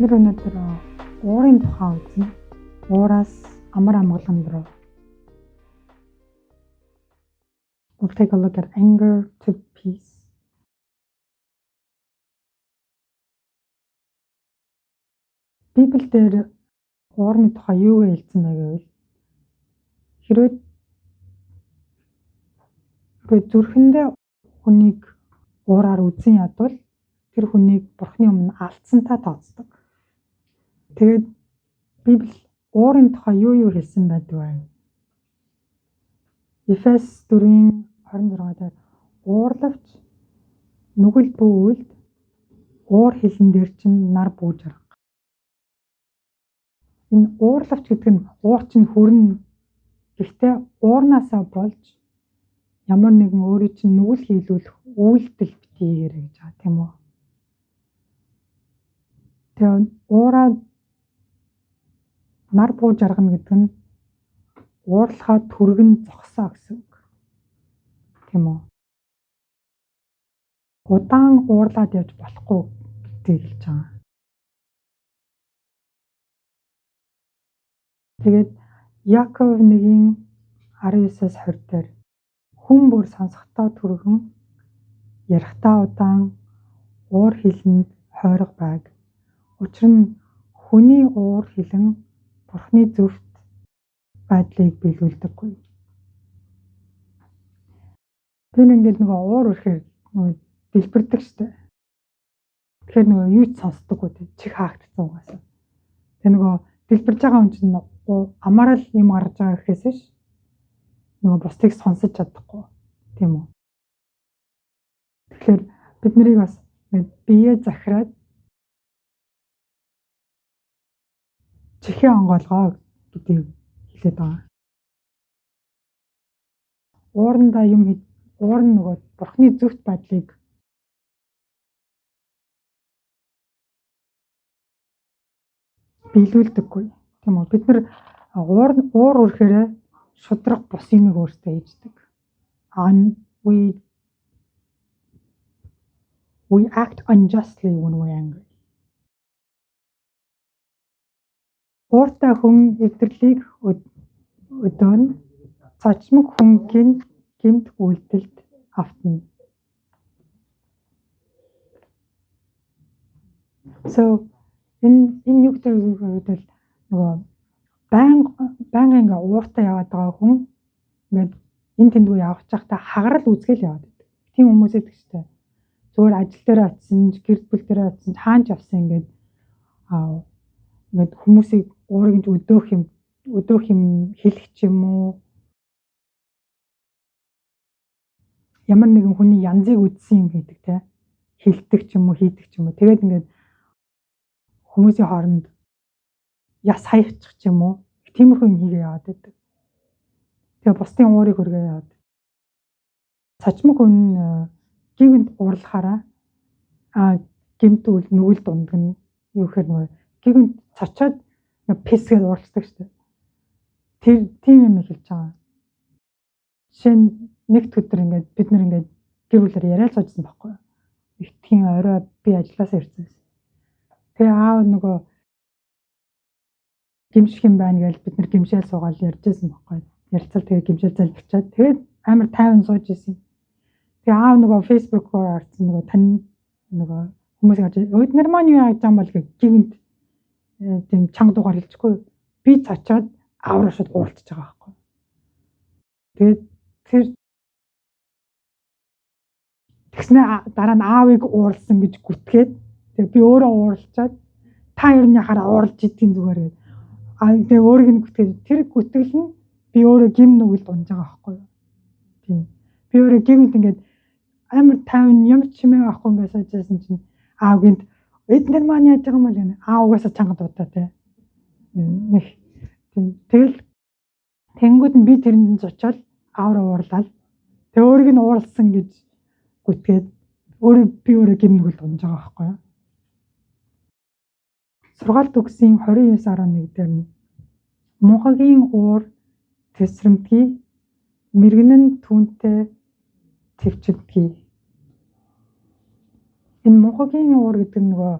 Бид нар өнөөдөр уурын тухай үзнэ. Уураас амар амгалан руу. We'll take a look at anger to peace. Библиэлд уурны тухай юу гэж хэлсэн бэ гэвэл хэрвээ зүрхэндээ хүнийг уураар үзэн ядвал тэр хүнийг Бурхны өмнө алдсантай тооцдог. Тэгээд Библи уурын тухай юу хэлсэн байдаг вэ? Эфес 4:26 дээр уурлавч нүгэл бүү үлд уур хилэн дээр чинь нар бүү жарга. Энэ уурлавч гэдэг нь уур чинь хүрнэ. Гэхдээ уурнаасаа болж ямар нэгэн өөрийн чинь нүгэл хийлүүлэх үйлдэл битгий хийгээрэй гэж байгаа, тийм үү? Тэгээ уураа нар буу жаргана гэдэг нь уурлахаа түргэн зогсоо гэсэн үг. Тийм үү? Удаан уурлаад явж болохгүй гэдгийг хэлж байгаа. Тэгээд Яков 1:19-20 дээр хүн бүр сонсохдоо түргэн, ярихдаа удаан, уур хилэнд хойрог байг. Учир нь хүний уур хилэн Бурхны зөвхт байдлыг биелүүлдэггүй. Тэр ингээд нөгөө уур өрхөөр нөгөө дэлбэрдэг штэ. Тэгэхээр нөгөө юу ч сонсдоггүй тий, чих хаагдсан угаасаа. Тэр нөгөө дэлбэрж байгаа хүн чинь амаараа л юм гаргаж байгаа гэхээс ш нөгөө бусдыг сонсож чадахгүй, тийм үү? Тэгэхээр бид нарыг бас бие захираад чихээ онгойлгоо гэдгийг хэлээд байгаа. Уурандаа юм уур нь нөгөө Бурхны зөвхт байдлыг биелүүлдэггүй, тийм үү? Бид нар уур өрхөөрөө шудраг бус юмыг өөртөө хийждэг. We act unjustly when we angry. Ууртай хүн эвдэрлийг өдөөнө, цочмог хүн гэмт үйлдэлд автна. So энэ юу гэдэг вэ нөгөө байнга ингээ ууртай яваад байгаа хүн ингээд энэ тэндүү явах чахта хагарал үзгээл яваад байдаг. Тийм хүмүүс байдаг шүү дээ. Зүгээр ажил дээр очисон, гэр бүл дээр очисон, хаан ч явсан ингээд ингээд хүмүүсийг уурыг нь өдөөх юм хэлэх ч юм уу, ямар нэгэн хүний янзыг үзсэн юм хийдэг те, хэлдэг ч юм уу, хийдэг ч юм уу. Тэгээд ингээд хүмүүсийн хооронд яс хаячих ч юм уу, тиймэрхүү юм хийгээ яваад байдаг. Тэгээ бусдын уурыг хөргөө яваад. Цочмог хүн гинт уурлахаараа гинт үл нүгэл дундаг нь юу гэхээр нөгөө гинт цочоод писгээд уурлцдаг шүү дээ. Тэр тийм юм хэлж байгаа. Жишээ нь нэгт өдөр ингээд бид нар ингээд гэр бүлээр яриад суужсэн байхгүй юу. Нэгтхийн орой би ажилласаа ирсэн байсан. Тэгээ аав нөгөө гимших юм байна гэж бид нар гимшээл суугаад ярьжсэн байхгүй юу. Ярилцал тэгээ гимшээл залбирчаад тэгээд амар тайван сууж исэн. Тэгээ аав нөгөө Facebook-оор орсон нөгөө тань нөгөө хүмүүс гарч өднөр маань юу яаж байгаа юм бол гэх гинт тийм чанга дугаар хэлчихгүй. Би цочоод аавраа шууд уурлцж байгаа байхгүй. Тэгээд тэр тэгснэ дараа нь аавыг уурлсан гэж гүтгээд тэгээ би өөрөө уурлцаад та ер нь яхаараа уурлж идэх зүгээр гээд тэгээ өөрийг нь гүтгээд тэр гүтгэл нь би өөрөө гим нүгэлд унж байгаа байхгүй юу. Тийм. Би өөрөө гимэд ингээд амар тайван юм чимээ авахгүй ингээд суужсэн чинь аав гинт эднэр маань яаж байгаа юм бол гэнэ. Аа угаасаа чанга дуудаа те. Нэг тийм. Тэгэл тэнгүүд нь би тэрэнд зочоод аавраа уурлаад тэг өөрийг нь уурлсан гэж гүтгээд өөрөө би өөрөө гим нүгэлд унж байгаа байхгүй юу. Сургаалт үгсийн 29:11 дээр нь мунхагийн уур тэсрэмтгий, мэрэгэн нь түүнтэй тэвчилдэгий. Энэ мунхагийн уур гэдэг нь нөгөө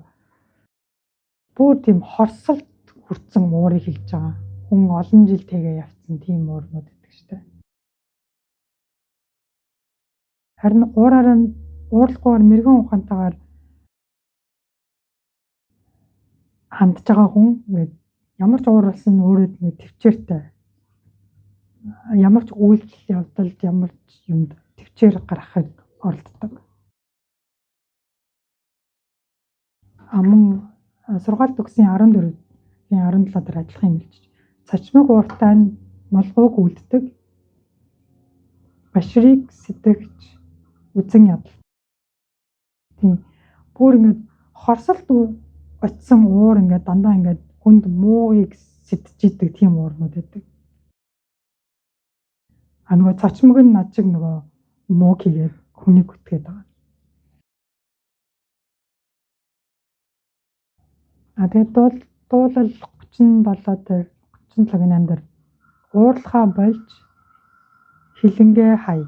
Бүр тийм хорсолд хүртсэн уурыг хэлж байгаа. Хүн олон жил тэгээ явцсан тийм уурнууд гэдэг штэ. Харин уураараа уурлахгүйгээр мэрэгэн ухаантайгаар хандж байгаа хүн ингээд ямар ч уур болсон өөрөө ингээд төвчээртэй. Ямар ч үйлдэл явдалд ямар ч юмд төвчээр гаргахыг оролддог. Мөн сургаалт төгсийн 14-ийн 17 дээр адилхан юм хэлж. Цочмог ууртай нь молгууг үлддэг. Башрыг сэтгэгч үзэн ядал. Тийм. Бүр ингээд хорсолд очисон уур ингээд дандаа ингээд хүнд муугийг сэтж идэг тийм уурнууд байдаг. А нөгөө цочмог нь над шиг нөгөө мууг хийгээд хүнийг үтгээд байгаа. А тэгээд дуулал 37 дээр 37-гийн 8 дээр уурлахаа болж хилэнгээ хай.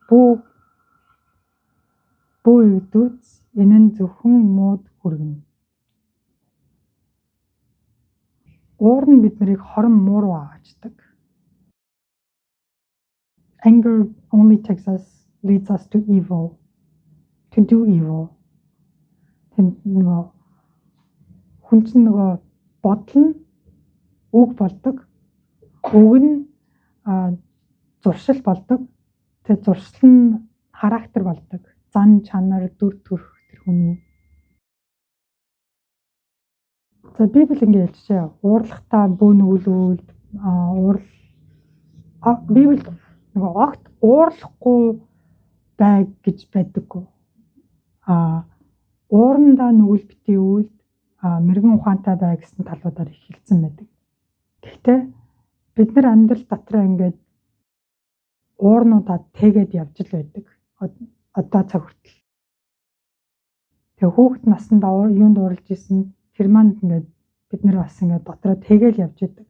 Бүү эгдүүц энэ нь зөвхөн мууд хүргэнэ. Уур нь бид нарыг хорон муу руу аваачдаг. Anger only takes us, leads us to evil, to do evil. Тэр нөгөө хүн чинь нөгөө бодол нь үг болдог. Үг нь зуршил болдог. Тэр зуршил нь характер болдог. Зан чанар, дүр төрх тэр хүний. За Библи ингэ хэлжээ. Уурлахтаа бөө нүгэлүүлд уурл Библиэд нөгөө огт уурлахгүй бай гэж байдаггүй. Уурандаа нүгэл битгий үйлд, мэрэгэн ухаантай бай гэсэн талуудаар их хэлсэн байдаг. Гэхдээ бид нар амьдрал дотроо ингээд уурнуудаа тэгээд явж л байдаг. Одоо цаг хүртэл. Тэгээ хүүхэд насндаа юунд ууралж исэн тэр маань ингээд бид нар бас ингээд дотроо тэгээл явж идэг.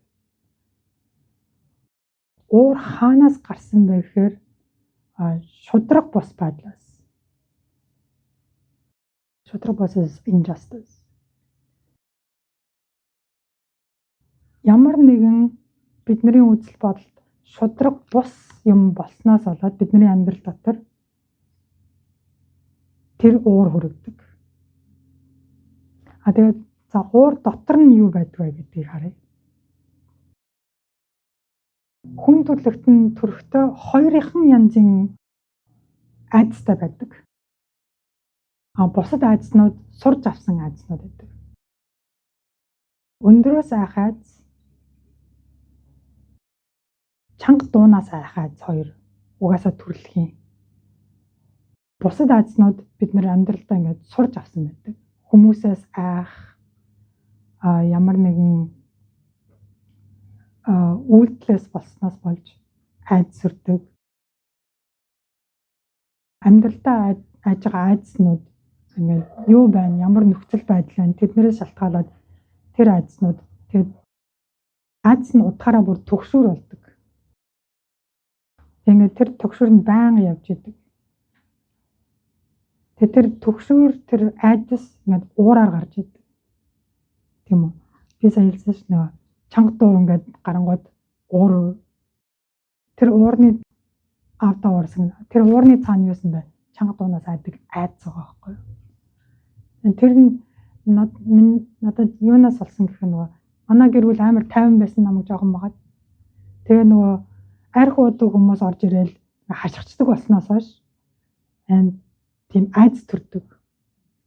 Уур хаанаас гарсан бэ гэхээр шудраг бус байдлаас. Шудраг бус is injustice. Ямар нэгэн бидний үзэл бодолд шудраг бус юм болсноос болоод бидний амьдрал дотор тэр уур хүрэгдэг. А тэгээд за уур дотор нь юу байдаг вэ гэдгийг харъя. Хүн төрлөخت нь төрөхдөө хоёрын янзын айдастай байдаг. А бусад айдаснууд сурж авсан айдаснууд байдаг. Өндрөөс айх айдас, чанга дуунаас айх айдас хоёр угаасаа төрөлхийн. Бусад айдаснууд бид нэр амьдралдаа ингээд сурж авсан байдаг. Хүмүүсээс айх, ямар нэгэн үйлдэлээс болсноос болж айдас өрдөг. Амьдралдаа айж байгаа айдаснууд ингээд юу байна, ямар нөхцөл байдал байна, тэднэрээс шалтгаалаад тэр айдаснууд тэгээд айдас нь утгаараа бүр төгшүүр болдог. Ингээд тэр төгшүүр нь байнга явж идэг. Тэгээд тэр төгшүүр тэр айдас ингээд уураар гарч идэг. Тийм үү? Би сая хэлсэн ш нөгөө чанга дуу ингээд гарангууд уур тэр уурны аавдаа уурсан. Тэр уурны цаана юусан бэ? Чанга дуунаас айдаг айдас байгаа байхгүй юу? Тэр нь надад юунаас болсон гэх юм нөгөө манай гэр бүл амар тайван байсан намайг жоохон байгаад. Тэгээ нөгөө арх уудаг хүмүүс орж ирээл хашгичдаг болсноос хойш тийм айдас төрдөг.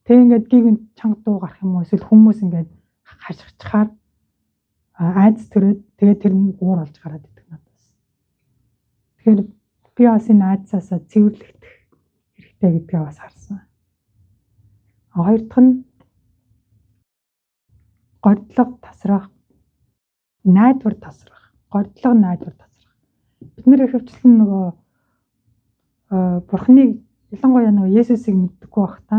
Тэгээ ингээд гинт чанга дуу гарах юм уу эсвэл хүмүүс ингээд хашгичхаар айдас төрөөд тэгээ тэр нь уур болж гараад идэг надаас. Тэгэхээр би бас энэ айдсаасаа цэвэрлэгдэх хэрэгтэй гэдгээ бас харсан. Хоёр дахь нь гордлого тасрах, найдвар тасрах, гордлого найдвар тасрах. Бид нэр ихэвчлэн нөгөө Бурхныг ялангуяа нөгөө Есүсийг мэддэггүй байх та.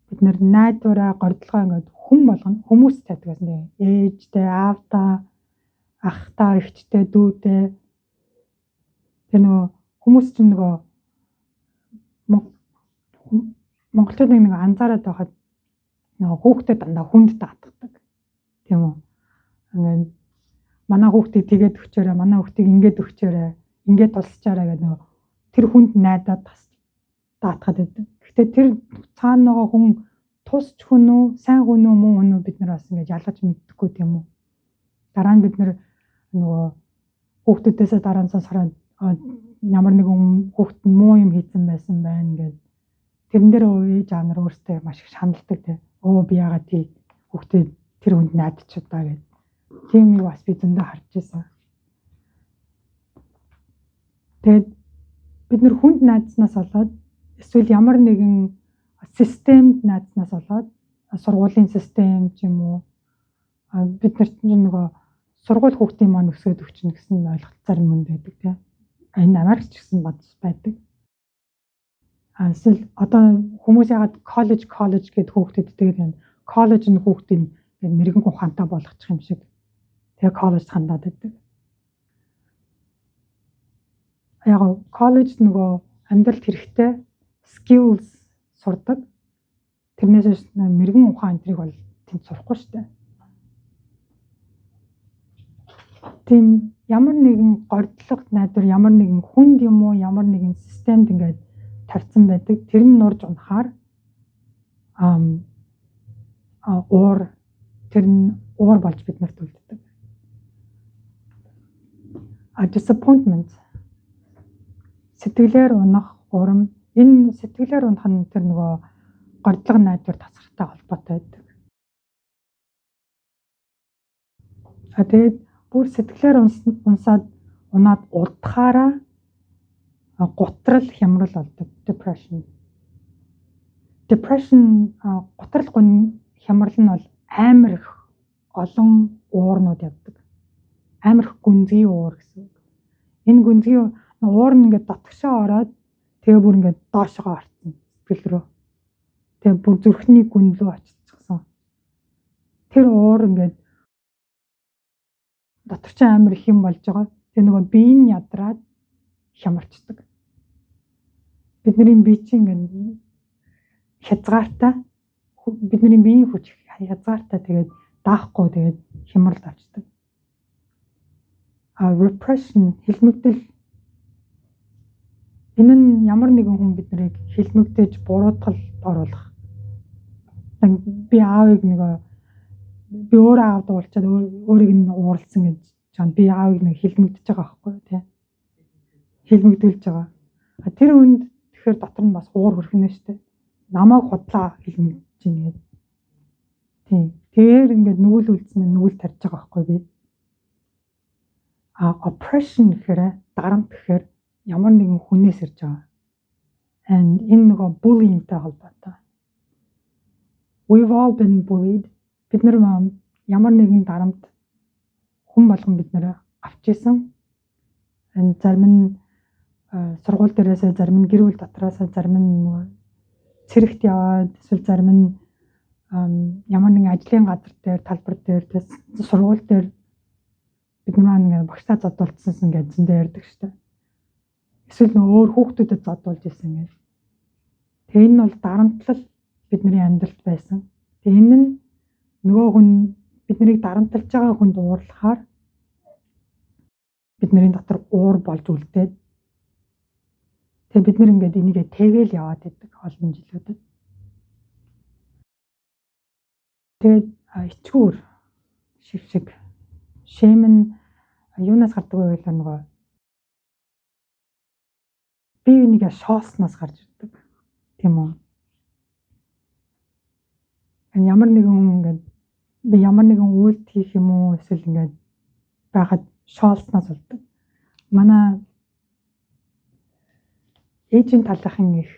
Бид нэр найдвараа, гордлогоо ингээд хүн болгоно хүмүүс тавьдаг байсан тийм. Ээжтэй, аавдаа, ахтаа, эгчтэй, дүүдээ. Тэр нөгөө хүмүүс чинь нөгөө монголчууд нэг анзаараад байхад Нөгөө хүүхдээ дандаа хүнд даатгадаг. Тийм үү? Ингээд манай хүүхдийг тэгээд өгчөөрэй, манай хүүхдийг ингээд өгчөөрэй, ингээд тулсчаарай гэдэг нөгөө тэр хүнд найдаад бас даатгаад байдаг. Гэхдээ тэр цаана байгаа хүн тусч хүн үү, сайн хүн үү, муу хүн үү бид нар бас ингээд ялгаж мэдэхгүй, тийм үү? Дараа нь бид нар нөгөө хүүхдүүдээсээ дараа нь сонсохоор ямар нэгэн хүүхд нь муу юм хийсэн байсан байна гээд тэрэн дээр ээж аав нар өөрсдөө маш их шаналдаг, тийм. Өө, би яагаад тий хүүхдээ тэр хүнд найдчихдаа гээд. Тийм нэг бас би зөндөө харж байсан. Тэгээд бид нар хүнд найдснаас болоод эсвэл ямар нэгэн системд найдснаас болоод, сургуулийн систем ч юм уу, бид нарт нөгөө сургууль хүүхдийн маань өсгөөд өгчнө гэсэн ойлголт зарим хүнд байдаг, тийм. Энэ Америкт ч гэсэн байдаг. А эсвэл одоо хүмүүс яагаад коллеж, коллеж гэд хүүхдэд тэгээд байна. Коллеж нь хүүхдийн мэргэн ухаантай болгочих юм шиг. Тэгээ коллежид хандаад байдаг. Яг коллеж нөгөө амьдралд хэрэгтэй skills сурдаг. Тэрнээс мэргэн ухаан энэ тэрийг бол тэнд сурахгүй шүү дээ. Тийм ямар нэгэн гордлого, найдвар ямар нэгэн хүнд юм уу, ямар нэгэн системд ингээд тавьсан байдаг. Тэр нь нурж унахаар уур, тэр нь уур болж бид нарт үлддэг. А disappointment, сэтгэлээр унах, урам, энэ сэтгэлээр унах нь тэр нөгөө гордлого, найдвар, тасгартай холбоотой байдаг. А тэгээд бүр сэтгэлээр унсаад унаад удахаараа гутрал, хямрал болдог, depression. Depression, гутрал, хямрал нь бол амар их олон уурнууд явдаг. Амар их гүнзгий уур гэсэн үг. Энэ гүнзгий уур нь ингээд дотгошоо ороод тэгээ бүр ингээд доошогоо орцсон сэтгэл рүү. Тэгээ бүр зүрхний гүн рүү оччихсон. Тэр уур ингээд дотор чинь амар их юм болж байгаа. Тэгээ нөгөө бие нь ядраад хямарчдаг. Бидний бие чинь ингээд хязгаартай, бидний биеийн хүч хязгаартай, тэгээд даахгүй, тэгээд хямралд авчдаг. А repression, хилмигдэл, энэ нь ямар нэгэн хүн бид нарыг хилмигдэж буруутгал оруулах. Би аавыг нөгөө би өөрөө аавд уулчаад өөрийг нь ууралсан гэж чам би аавыг нэг хилмигдэж байгаа байхгүй, тий. Хилмигдүүлж байгаа. А тэр хүнд тэгэхээр дотор нь бас уур хөрхнө шүү дээ. Намайг худлаа хилмигдэж байна гэдэг. Тийм. Тэгэхээр ингээд нүгэл үлдсэн нь нүгэл тарьж байгаа байхгүй би. А oppression гэхээр, дарамт гэхээр ямар нэгэн хүнээс ирж байгаа. And энэ нөгөө bullying-тай холбоотой. We've all been bullied. Бид нар ямар нэгэн дарамт хүн болгон бид нар авч исэн. And зарим нь сургууль дээрээсээ, зарим нь гэр бүл дотроосоо, зарим нь цэрэгт яваад, эсвэл зарим нь ямар нэгэн ажлын газар дээр, талбар дээр, сургууль дээр бид нар маань ингээд багштай зодуулчихсан гэж зөндөө ярьдаг шүү дээ. Эсвэл нөө өөр хүүхдүүдэд зодуулж исэн гэж. Тэгээ энэ нь бол дарамтлал бидний амьдралд байсан. Тэгээ энэ нь нөгөө хүн, бид нарыг дарамтлаж байгаа хүнд уурлахаар бидний дотор уур болж үлдээд, тэгээ бид нар ингээд энийгээ тэгээл яваад байдаг олон жилүүдэд. Тэгээд ичгүүр, шившиг, shame нь юунаас гардаг вэ гэхээр нөгөө бие бинийгээ шоолсноос гарч ирдэг. Тийм үү? Ямар нэгэн хүн ингээд би ямар нэгэн үйлдэл хийх юм уу эсвэл ингээд байхад шоолсноос болдог. Манай ээжийн талынхан их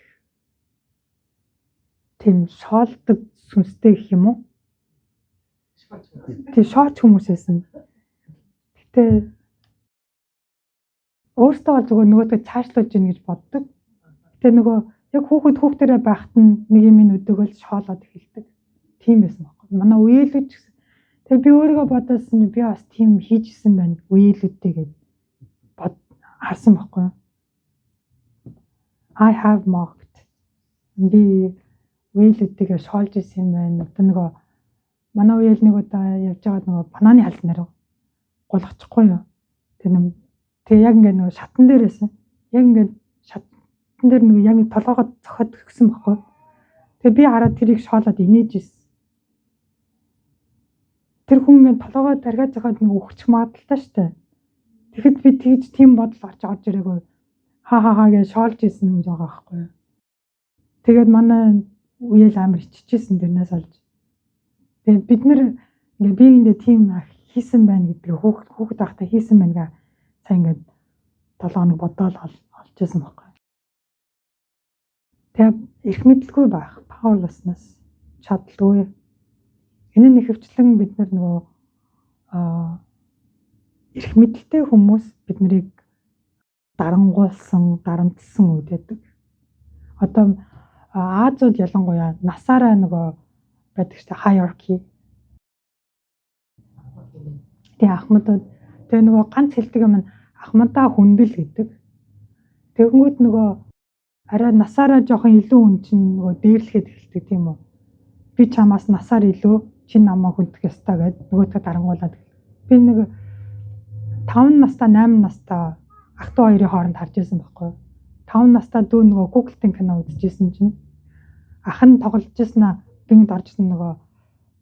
тийм шоолдог сүнстэй гэх юм уу? Тийм шооч хүмүүс байсан. Гэтэ өөртөө бол зүгээр нөгөөдөө цаашлуулж гин гэж боддог. Гэтэ нөгөө яг хүүхэд хүүхдэрээ байхад нь нэг юм өдөөгөл шоолоод эхэлдэг. Тийм байсан байхгүй. Манай үеэлүүд ч гэсэн. Тэгээ би өөрийгөө бодосон, би бас тийм хийжсэн байна үеэлүүдтэй гэж бод харсан байхгүй. I have mocked. Би үеэлүүдтэйгээ шоолж исэн юм байна. Одоо нөгөө манай үеэл нэг удаа явж байгаа нөгөө бананы халт нэр гулгачихгүй юу. Тэр нэг тэгээ яг ингээд нөгөө шатан дээр байсан. Яг ингээд шатан дээр нөгөө яг толгоогоо цохиод өгсөн байхгүй. Тэгээ би хараад тэрийг шоолоод инээж исэн. Тэр хүн ингээд толгоогоо тархиад цохиод нэг үхчих магадaltaй штэ. Тэгэхэд би тэгж тийм бодол орж ирээгүй. Ха ха ха гэж шоолж исэн юм байгаа байхгүй юу. Тэгээд манай үеэл амар иччихсэн тэрнээс олж. Тэгээд бид нэр ингээ би эндээ тийм хийсэн байна гэдгийг хүүхэд байхдаа хийсэн байна га сайн ингээд 7 хоног бодоол олж исэн байхгүй. Тэгээд эрх мэдэлгүй байх, powerlessness, чадалгүй. Энэ нь ихэвчлэн бид нар нөгөө эрх мэдэлтэй хүмүүс бид нарыг дарангуйлсан, дарамтлсан үед байдаг. Одоо Азиуд ялангуяа насаараа нөгөө байдаг шүү дээ, hierarchy. Тэгээ ахмадууд тэгээ нөгөө ганц хэлдэг юм нь ахмадаа хүндэл гэдэг. Тэгэнгүүт нөгөө арай насаараа жоохон илүү хүн чинь нөгөө дээрлэхэд эхэлдэг тийм үү. Би чамаас насаар илүү, чи намайг хүндэх ёстой гэд нөгөөдхөө дарангуулад. Би нэг 5 настай 8 настай ах дүү хоёрын хооронд харж байсан байхгүй юу. 5 настай дүү нөгөө Google-ийн кино үзчихсэн чинь ах нь тоглож ирсэн аа бинд орж ирсэн нөгөө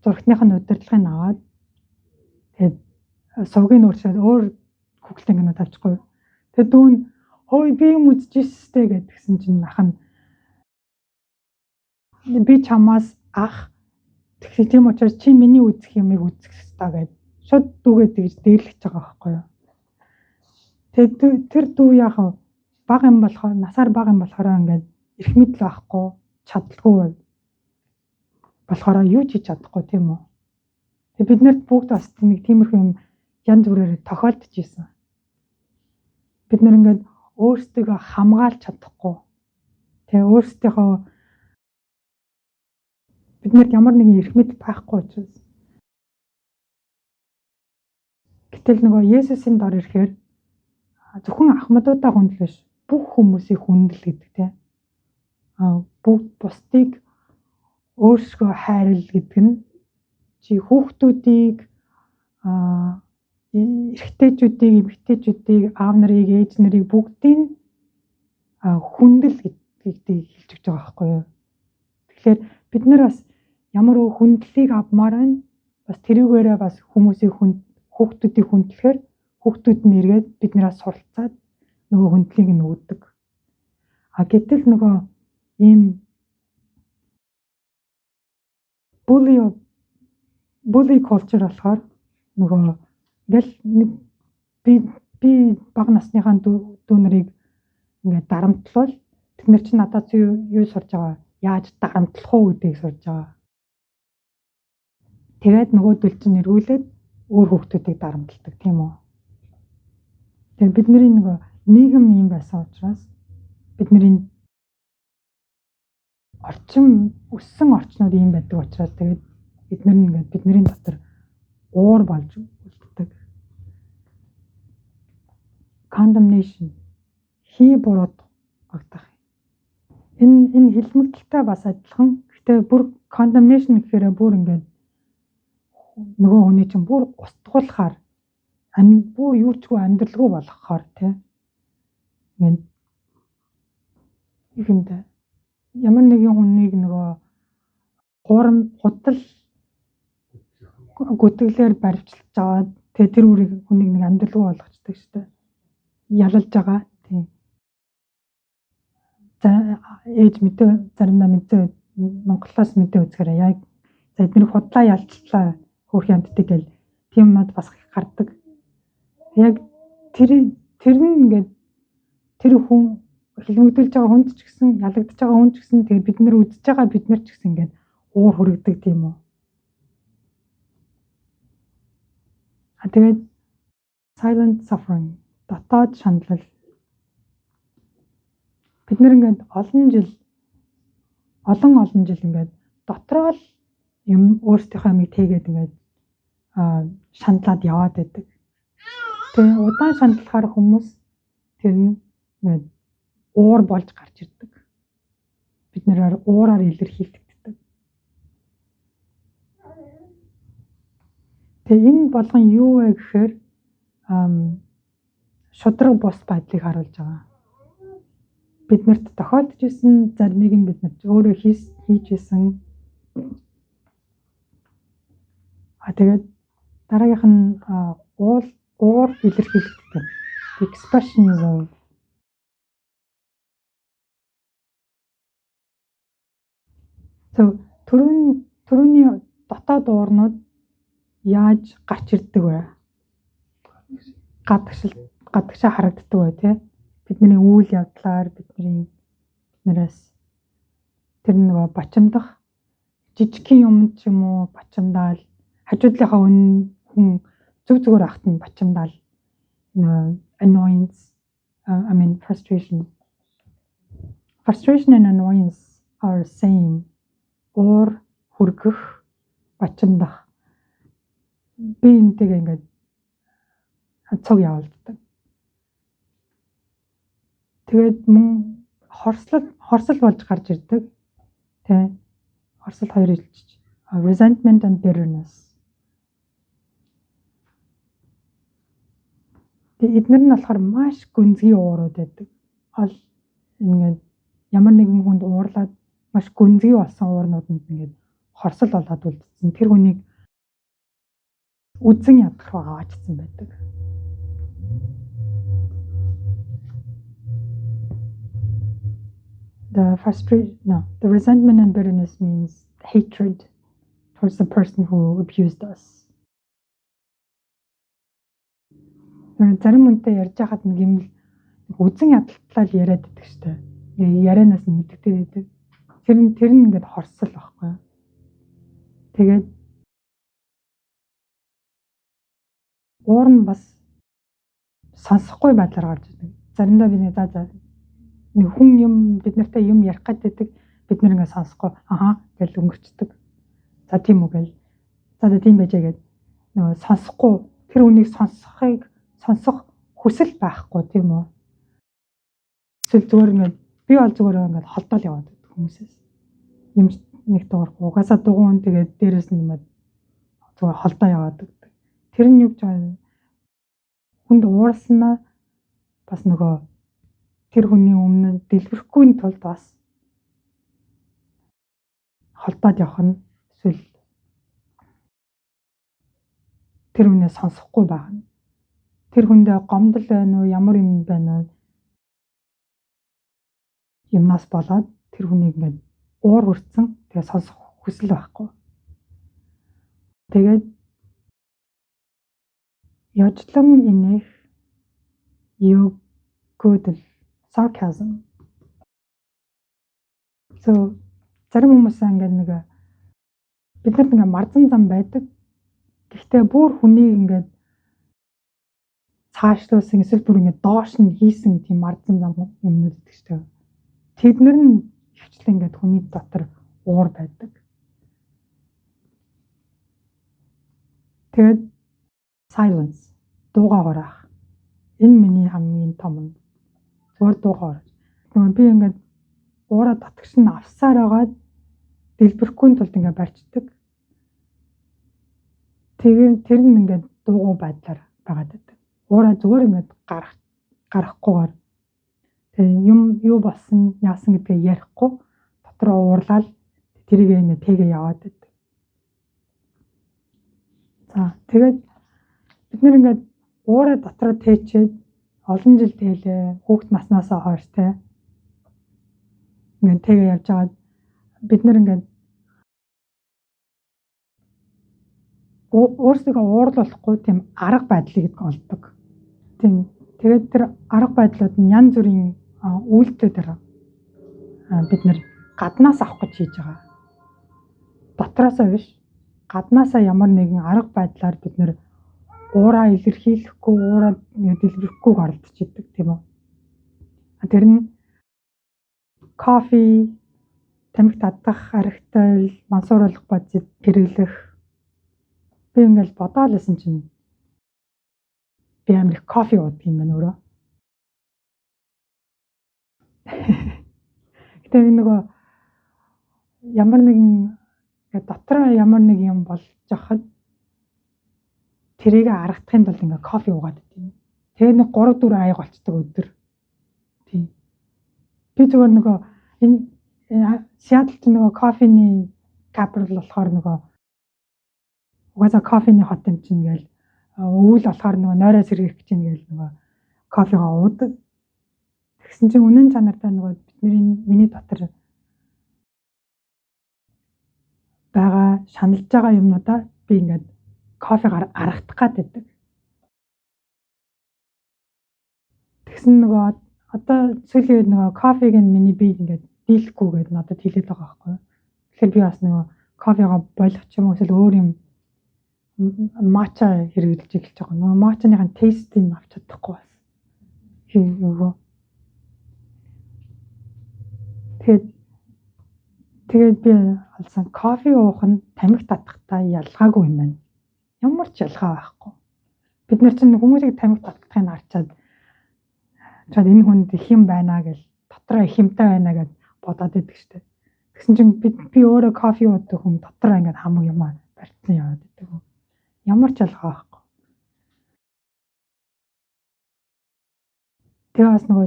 зурагтных нь удирдлагыг аваад тэгээд сувгийн өөрчлөөд өөр Google-ийн кино тавьчихгүй. Тэгээд дүү нь хөөе би юм үзчихсэн гэдгсэн чинь ах нь би чамаас ах тэгэхээр тийм учраас чи миний үзэх юмыг үзэх ёстой гэд шууд дүүгээ тэгж дээрлэж байгаа байхгүй юу. Тэгээд тэр дүү яах вэ? Бага юм болохоор насаар бага юм болохоор ингээд эрх мэдэл байхгүй, чадалгүй болохоор юу ч хийж чадахгүй тийм үү. Тэгээд бид нарт бүгд бас нэг тиймэрхүү юм янз бүрээр тохиолдож исэн. Бид нар ингээд өөрсдийгөө хамгаалж чадахгүй. Тэгээ өөрсдийнхөө бид нарт ямар нэгэн эрх мэдэл байхгүй учраас. Гэтэл нөгөө Есүсийн дор ирэхээр зөвхөн ахмадуудаа хүндэл биш, бүх хүмүүсийг хүндэл гэдэг тийм. Бүгд бусдыг өөрсгөө хайрл гэдэг нь чи хүүхдүүдийг, эрэгтэйчүүдийг, эмэгтэйчүүдийг, аав нарыг, ээж нарыг бүгдийг хүндэл гэдгийг хэлж өгч байгаа байхгүй юу. Тэгэхээр бид нар бас ямар хүндлэлийг авмаар байна. Бас тэрүүгээрээ бас хүмүүсийг хүүхдүүдийг хүндлэхээр хүүхдүүд нь эргээд биднээс суралцаад нөгөө хүндлийг нь өгдөг. А гэтэл нөгөө ийм bully culture болохоор нөгөө ингээл нэг би бага насныхаа дүү нарыг ингээд дарамтлавал тэд нар чинь надад юу сурж байгаа, яаж дарамтлах уу гэдгийг сурж байгаа. Тэгээд нөгөөдөл чинь эргүүлээд өөр хүүхдүүдийг дарамталдаг тийм үү. Тэгээд бидний нөгөө нийгэм юм байсан учраас бидний орчин өссөн орчнууд ийм байдаг учраас тэгээд бид нар ингээд бидний дотор уур болж үлддэг. Condemnation хий буруудагдах. Энэ хилмигдэлтэй бас адилхан. Гэхдээ бүр condemnation гэхээр бүр ингээд нөгөө хүний чинь бүр устгуулахаар бүр юу ч үгүй амьдралгүй болгохоор тий. Ингээд юм да. Ямар нэгэн хүнийг нөгөө хурам худал гүтгэлээр баривчилж аваад тэгээ тэр үрийг хүнийг нэг амьдралгүй болгочдөг шүү дээ. Ялалж байгаа. Тийм. За ээж мэдээ заримдаа мэдээ Монголоос мэдээ үзэхээр яг за эдгээр худлаа ялцлаа хөөх янтдаг гэл тийм юмнууд бас гардаг. Яг тэр нь ингээд тэр хүн хилмигдүүлж байгаа хүнд ч гэсэн ялагдж байгаа хүн ч гэсэн тэгээ бид нар үзэж байгаа бид нар ч гэсэн ингээд уур хүрэгдэг тийм үү. А тэгээд silent suffering дотоод шаналл. Бид нар ингээд олон жил ингээд дотроо л юм өөрсдийнхөө амийг тэгээд ингээд шаналаад яваад байдаг. Тэгээ удаан шаналлахаар хүмүүс тэр нь ингээд уур болж гарч ирдэг. Бид нэрээр уураар илэрхийлэгддэг. Тэгээ энэ болгон юу вэ гэхээр шудраг бус байдлыг харуулж байгаа. Биднэрт тохиолдож исэн заримыг нь бид нар өөрөө хийж исэн. Тэгээд дараагийнх нь уур илэрхийлэгддэг. Expressions of So түрүүний дотоод уурнууд яаж гарч ирдэг вэ? Гадагшаа харагддаг вэ, тий? Бидний үйл явдлаар биднээс тэр нөгөө бачимдах жижигхэн юм ч юм уу бачимдаал хажуудлынхаа хүн зүг зүгээр ахт нь бачимдаал annoyance, I mean frustration. Frustration and annoyance are same. Уур хүргэх, бачимдах. Би энтэйгээ ингээд цуг явуулдаг. Тэгээд мөн хорсол болж гарч ирдэг. Тэ. Хорсол хоёр илчиж. Resentment and bitterness. Тэгээд эднэр нь болохоор маш гүнзгий уурууд байдаг. Ол ингээд ямар нэгэн хүнд уурлаад маш гүнзгий болсон уурнууданд ингээд хорсол болоод үлдсэн. Тэр хүнийг үзэн ядах руу аваачсан байдаг. The resentment and bitterness means hatred towards the person who abused us. Зарим хүнтэй ярьж байхад нэг юм үзэн ядалтлаа л яриад байдаг штэ. Ярианаас нь мэддэг байдаг. Тэр нь ингээд хорсол байхгүй юу? Тэгээд уур нь бас сонсохгүй байдлаар гарч ирдэг. Заримдаа би за нэг хүн юм бид нартай юм ярих гэдэг бид нар ингээд сонсохгүй аха гэж өнгөрчдөг. За тийм үү гэл. За тийм байжээ гэд нөгөө сонсохгүй тэр хүнийг сонсох хүсэл байхгүй тийм үү? Эсвэл зүгээр ингээд би бол зүгээр ингээд холдоол яваад байдаг хүмүүсээс. Юм нэг дуурахгүй. Угаасаа дугуун тэгээд дээрээс нь юм зүгээр холдоо яваад байдаг. Тэр нь юу гэж байгаа хүнд уурснаа бас нөгөө тэр хүний өмнө дэлбэрэхгүй тулд бас холдоод явах нь эсвэл тэр хүнээ сонсохгүй байх нь. Тэр хүндээ гомдол байна уу, ямар юм байна уу? Юмнаас болоод тэр хүнийг ингээд уур хүртсэн. Тэгээ сонсох хүсэл байхгүй. Тэгээд ёжлон инех югүүдэл sarcasm. So зарим хүмүүс ингээд нэг бид нарт ингээд марзан зам байдаг. Гэхдээ бүр хүнийг ингээд цаашлуулсан эсвэл бүр ингээд доош нь хийсэн тийм марзан зам юмнууд гэдэг чинь. Тэд нар нь ихвчлэн ингээд хүний дотор уур байдаг. Тэгээд silence дуугаа хураах. Энэ миний хамгийн том нь. Зүгээр дуугаа хурааж. Нөгөө би ингээд уураа татгш нь авсаар байгаад дэлбэрэхгүй тулд ингээд барьцдаг. Тэр нь ингээд дуугүй байдлаар байгаад байдаг. Уураа зүгээр ингээд гарахгүйгээр тэгээ юм юу болсон, яасан гэдгээ ярихгүй дотроо уурлаад тэрийг ингээд тэгээ яваад байдаг. За тэгээд бид нэр ингээд уураа дотроо тээчээд олон жил тээлээ, хүүхд наснаасаа хойш те. Ингээд тэгээ явж байгаад бид нэр ингээд өөрсдийгөө уурлуулахгүй тийм арга байдлыг олдог. Тийм. Тэгээд тэр арга байдлууд нь янз бүрийн үйлдэлээр бид нэр гаднаас авах гэж хийж байгаа. Дотроосоо биш. Гаднаасаа ямар нэгэн арга байдлаар бид нэр уураа илэрхийлэхгүй, уураа дэлбэрэхгүй оролдож идэг тийм үү. Тэр нь кофе, тамхи татах, архитал, мансууруулах бодис хэрэглэх. Би ингээл бодоол байсан чинь би амар их кофе уудаг юм байна өөрөө. Гэтэ би нөгөө ямар нэгэн дотроо ямар нэг юм болж хахад Тэрийг аргатахын тулд ингээ кофе уугаад идэв. Тэгээ нэг 3 4 аяг болцдог өдөр. Тийм. Би зүгээр нөгөө энэ Сиэтл ч нөгөө кофений capital болохоор нөгөө угаасаа кофений хот юм чинь гээл өвөл болохоор нөгөө нойроо сэргийх гэж юм гээл нөгөө кофегоо уудаг. Тэгсэн чинь үнэн чанартай нөгөө бидний миний дотор байгаа шаналж байгаа юмнуудаа би ингээд кофегаар аргатах гад байдаг. Тэгсэн нөгөө одоо сүүлийн үед нөгөө кофег нь миний бие ингээд дийлэхгүй гэдээ надад хэлээд байгаа байхгүй юу. Тэгэхээр би бас нөгөө кофегоо болох ч юм уу эсвэл өөр юм матча хэрэглэж эхэлж байгаа. Нөгөө матчаныхын тейстийг авч чадахгүй бас. Нөгөө тэгээд би олсон кофе уух нь тамхи татахтай ялгаагүй юм байна. Ямар ч ялгаа байхгүй. Бид нар чинь хүмүүсийг тамхи татахыг харчаад чад энэ хүнд их юм байна гэж дотроо их юмтай байна гэж бодоод идэг штэ. Тэгсэн чинь би өөрөө кофе уудаг хүн дотроо ингээд хамаг юм барьцсан яваад идэг. Ямар ч ялгаа байхгүй. Тэгээ бас нөгөө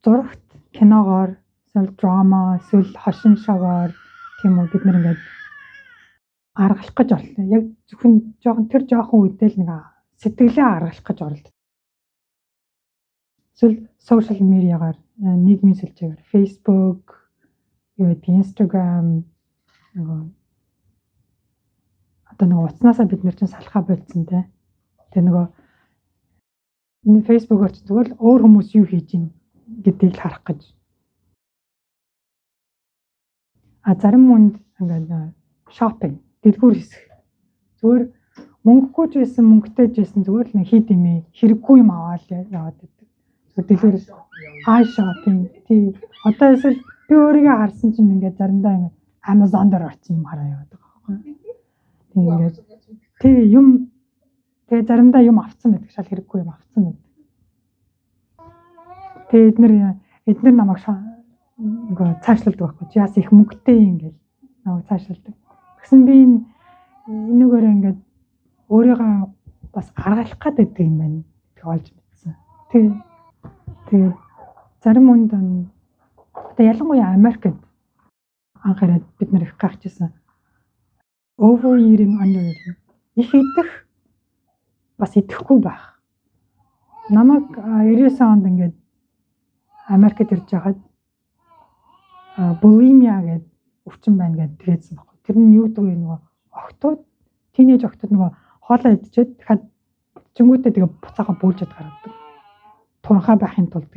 зурагт киногоор эсвэл драма эсвэл хошин шогаар тийм үү бид нар ингээд аргалах гэж орлоо. Яг зөвхөн жоохон тэр жоохон үедээ л нэг сэтгэлээ аргалах гэж оролддог. Эсвэл social media-гаар нийгмийн сүлжээгээр Facebook, юу гэдэг Instagram нөгөө одоо нөгөө утаснаасаа бид нар чинь салхаа болцсон те. Тэгээ нөгөө энэ Facebook-оор ч зүгээр л өөр хүмүүс юу хийж ийн гэдгийг л харах гэж. А зарим хүнд ингээд shopping дэлгүүр хэсэх. Зүгээр мөнгөгүй ч байсан мөнгөтэй ч байсан зүгээр л нэг хид имээ хэрэггүй юм аваад яваад байдаг. Зүгээр дэлгүүр ай shopping тий. Одоо эсвэл би өөрийгөө харсан чинь ингээд заримдаа ингээд Amazon дээр очиж юм хараа яваад байгаа байхгүй. Тий ингээд тий юм тэгээ заримдаа юм авцсан байдаг шал хэрэггүй юм авцсан байдаг. Тэгээ эднэр намайг нөгөө цаашлуулдаг байхгүй. Чи яас их мөнгөтэй юм ингээл намайг цаашлуулдаг. Тэгсэн би энэ энүүгээр ингээд өөрийгөө бас аргалах гээд байдаг юм байна гэдгийг олж мэдсэн. Тэгээ зарим хүнд одоо ялангуяа Америкт анх ирээд бид нар их гайхажсэн. Overeating, undereating. Их идэх бас идэхгүй байх. Намайг 99 онд ингээд Америкт ирж байхад булимия гэдэг өвчин байна гэдээ тэгээдсэн байхгүй. Тэр нь юу гэдэг вэ нөгөө охтууд тийнейж охтууд нөгөө хоолоо идчихэд дахиад чингүүтээ тэгээ буцаага бөөлжөд гаргадаг. Туранхай байхын тулд.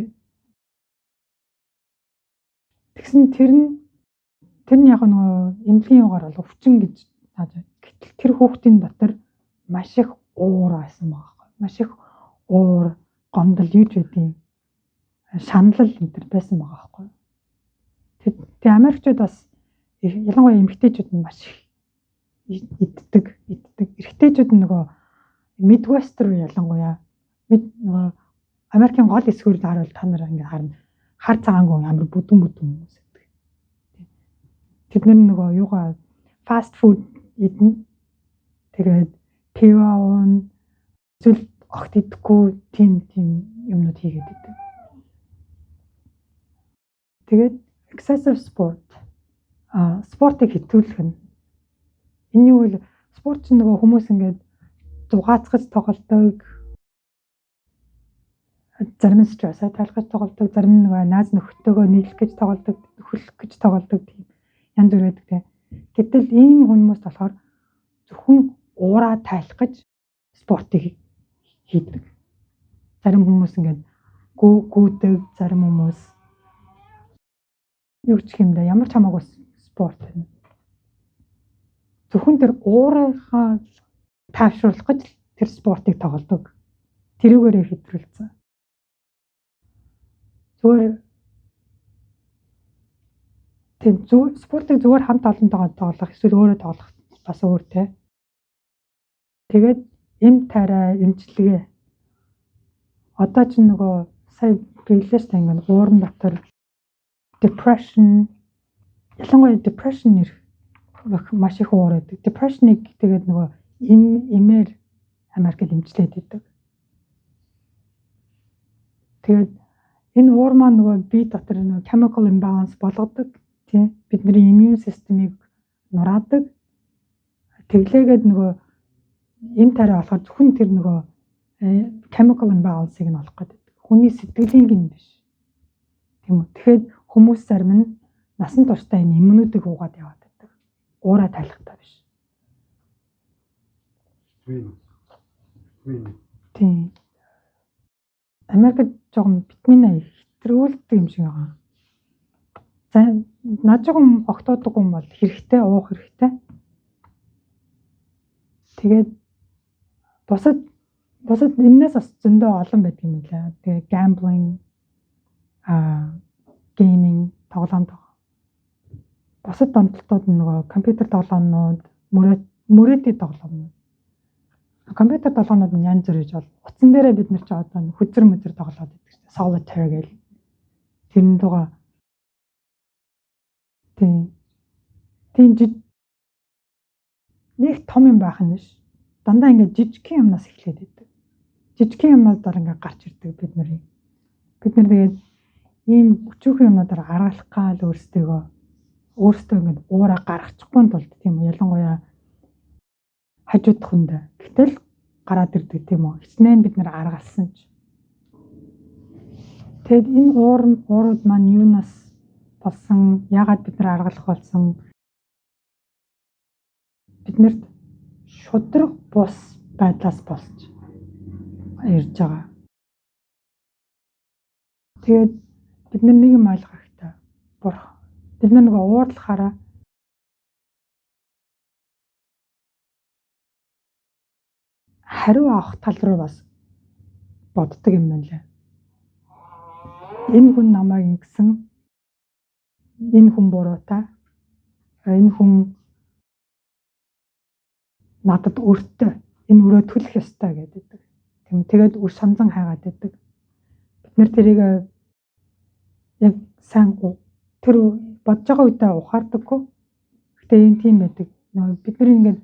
Тэгсэн тэр нь яг нөгөө эмнэлгийн юугаар бол өвчин гэж тааж. Гэтэл тэр хүүхдийн дотор маш их уур байсан байгаа байхгүй. Маш их уур, гомдол юу ч байдیں۔ Шаналл энэ төр байсан байгаа байхгүй. Тэгээ Америкчууд бас ялангуяа эмэгтэйчүүд нь маш их иддэг. Эрэгтэйчүүд нь нөгөө Midwest руу ялангуяа нөгөө Америкийн гол хэсгүүр харуул та нар ингээд харна. Хар цагаангүй амар бүдүүн бүдүүн хүмүүс байдаг. Тэд нар нөгөө юугаа fast food идэнэ. Тэгээд пиво уuna. Эсвэл огт идэхгүй тийм юмнууд хийгээд байдаг. Тэгээд excessive sport спортыг хэтрүүлэх нь. Энэ юу вэ? Спорт чинь нөгөө хүмүүс ингээд зугаацгаж тоглодог. Зарим нь стрессээ тайлгаж тоглодог, зарим нь нөгөө найз нөхдөөгөө нийлэх гэж тоглодог, нөхөрлөх гэж тоглодог тийм янз бүр байдаг тийм. Гэтэл ийм хүмүүс болохоор зөвхөн уураа тайлах гэж спортыг хийдэг. Зарим хүмүүс ингээд гүйдэг, зарим хүмүүс юу ч юм да ямар ч хамаагүй спорт байна. Зөвхөн тэр уурынхаа тайвшруулах гэж тэр спортыг тоглодог. Тэрүүгээрээ хэтрүүлсэн. Зүгээр тийм спортыг зүгээр хамт олонтойгоо тоглох эсвэл өөрөө тоглох бас өөр те. Тэгээд эм тариа эмчилгээ. Одоо ч нөгөө сая биелээ шүү дээ ингээд ууран дотор depression ялангуяа depression нэр маш их уур байдаг. Depression-ыг тэгээд нөгөө эмээр Америкт эмчлээд идэг. Тэгээд энэ уур маань нөгөө бие дотор нөгөө chemical imbalance болгодог, тийм, бидний immune system-ыг нураадаг. Тэглээгээд нөгөө энэ тариа болохоор зөвхөн тэр нөгөө chemical imbalance-ыг нь олох гэдэг. Хүний сэтгэлийн гин биш. Тийм үү. Тэгэхээр хүмүүс зарим нь насан туршдаа энэ юмнуудыг уугаад яваад байдаг. Уураа тайлахтай биш. Вин. Вин. Тийм. Америкт жоохон витамин хэтрүүлдэг юм шиг байгаа. За, над жоохон огтоодог юм бол хэрэгтэй, уух хэрэгтэй. Тэгээд бусад энэс бас зөндөө олон байдаг юм лээ. Тэгээ gambling, gaming, тоглоом бусад донтолтууд нь нөгөө компьютер тоглоомнууд, мөрөөдийн тоглоомнууд. Компьютер тоглоомнууд нь янз бүр гэж бол утсан дээрээ бид нар ч одоо хөзөр мөзөр тоглоод байдаг шүү дээ. Solitaire гэл. Тэрэн тугаа тийм. Тийм, нэг том юм байх нь биш. Дандаа ингээд жижигхэн юмнаас эхлээд байдаг. Жижигхэн юмнаас дараа ингээд гарч ирдэг бид нарыг. Бид нар тэгээд ийм өчүүхэн юмнуудаар аргалах гал өөрсдөө ингээд уураа гаргачихгүй тулд, тийм үү, ялангуяа хажуудах хүндээ. Гэтэл гараад ирдэг, тийм үү. Хичнээн бид нар аргалсан ч. Тэгэд энэ уурууд маань юунаас болсон, яагаад бид нар аргалах болсон, биднэрт шударга бус байдлаас болж ирж байгаа. Тэгээд бид нар нэг юм ойлгох хэрэгтэй. Бурхан бид нар нөгөө уурлахаараа хариу авах тал руу бас боддог юм байна лээ. Энэ хүн намайг ингэсэн, энэ хүн буруутай, энэ хүн надад өртөө, энэ өрөө төлөх ёстой гэдэг. Тийм, тэгээд үр шанзан хайгаад байдаг. Бид нэр тэрийг яг сайн тэр бодож байгаа үедээ ухаардаггүй. Гэтэ энэ тийм байдаг. Нөгөө бид нар ингээд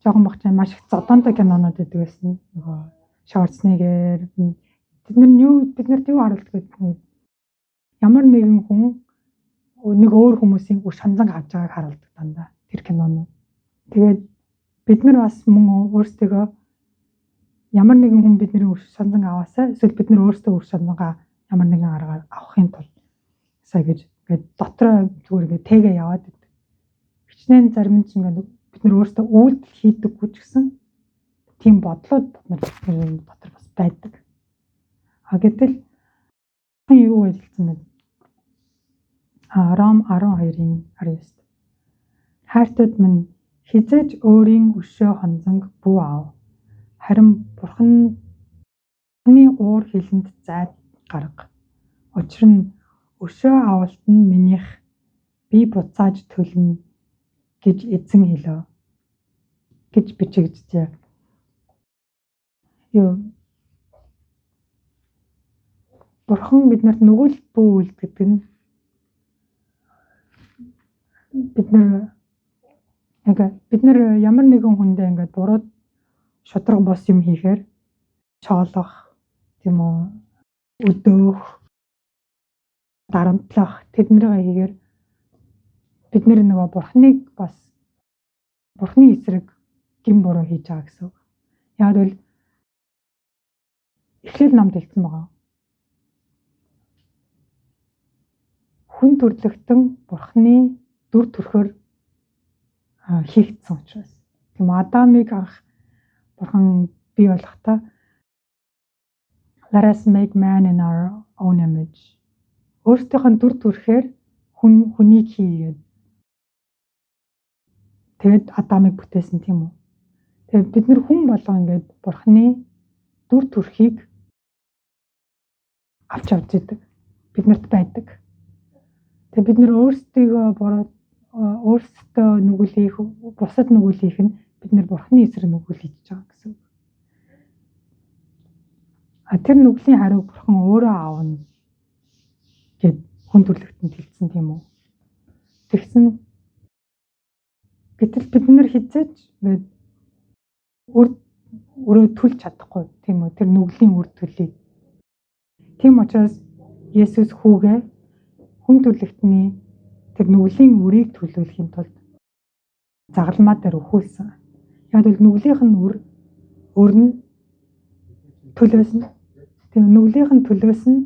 жоохон багчаа маш их зодоонтой кинонууд байдаг байсан. Нөгөө Шварценеггер бид нар юу, бид нарт юу харуулдаг гэдэг, ямар нэгэн хүн нэг өөр хүмүүсийн үр шанзан авч байгааг харуулдаг дандаа тэр кинонууд. Тэгээд бид нар бас мөн өөрсдөө ямар нэгэн хүн бидний үр шанзан аваасаа эсвэл бид нар өөрсдөө үр шанзангаа ямар нэгэн аргаар авахын тулд сая гэж ингээд дотроо зүгээр ингээд тэгээ яваад байдаг. Хичнээн зарим нь ч ингээд бид нар өөрсдөө үйлдэл хийдэггүй ч гэсэн тийм бодлууд бид нар дотор бас байдаг. А гэтэл юу гэж хэлсэн бэ? Ром 12-ын 19. Хайртууд минь, хэзээ ч өөрийн өшөө хонзонг бүү ав. Харин Бурханы уур хилэнд зайд гарга. Учир нь өшөө авалт нь минийх, би буцааж төлнө гэж эзэн хэлэв гэж бичигджээ. Юу, Бурхан биднэрт нүгэл бүү үлд гэдэг нь бид нар яг бид нар ямар нэгэн хүндээ ингээд буруу шударга бус юм хийхээр чоолох, тийм үү, өдөөх, дарамтлах тэднэрийг хийхээр бид нар нөгөө Бурханыг бас Бурханы эсрэг гэм буруу хийж байгаа гэсэн үг. Яг бол Эхлэл номд хэлсэн байгаа. Хүн төрлөختөн Бурханы дүр төрхөөр хийгдсэн учраас. Тийм, Адамыг анх Бурхан бий болгохдоо "Let us make man in our own image." Өөрсдийнх нь дүр төрхөөр хүн хүнийг хийгээд тэгээд Адамыг бүтээсэн, тийм үү. Тэгээд бид нар хүн болгон ингээд Бурханы дүр төрхийг авч явж идэг. Биднэрт байдаг. Тэгээд бид нар өөрсдийгөө буруу, өөрсдөө нүгэл хийх, бусад нүгэл хийх нь бид нар Бурханы эсрэг нүгэл хийж байгаа гэсэн үг. А тэр нүглийн хариуг Бурхан өөрөө аавна гэд хүн төрлөختөнд хэлсэн, тийм үү. Тэгсэн гэтэл бид нар хэзээ ч ингээд үр өрөө төлж чадахгүй, тийм үү? Тэр нүглийн үр төлийг. Тийм учраас Есүс хүүгээ хүн төрлөختний тэр нүглийн үрийг төлөөлөхийн тулд загалмаа дээр өхүүлсэн. Яг бол нүглийнх нь үр нь төлөөс нь, тийм, нүглийнх нь төлөөс нь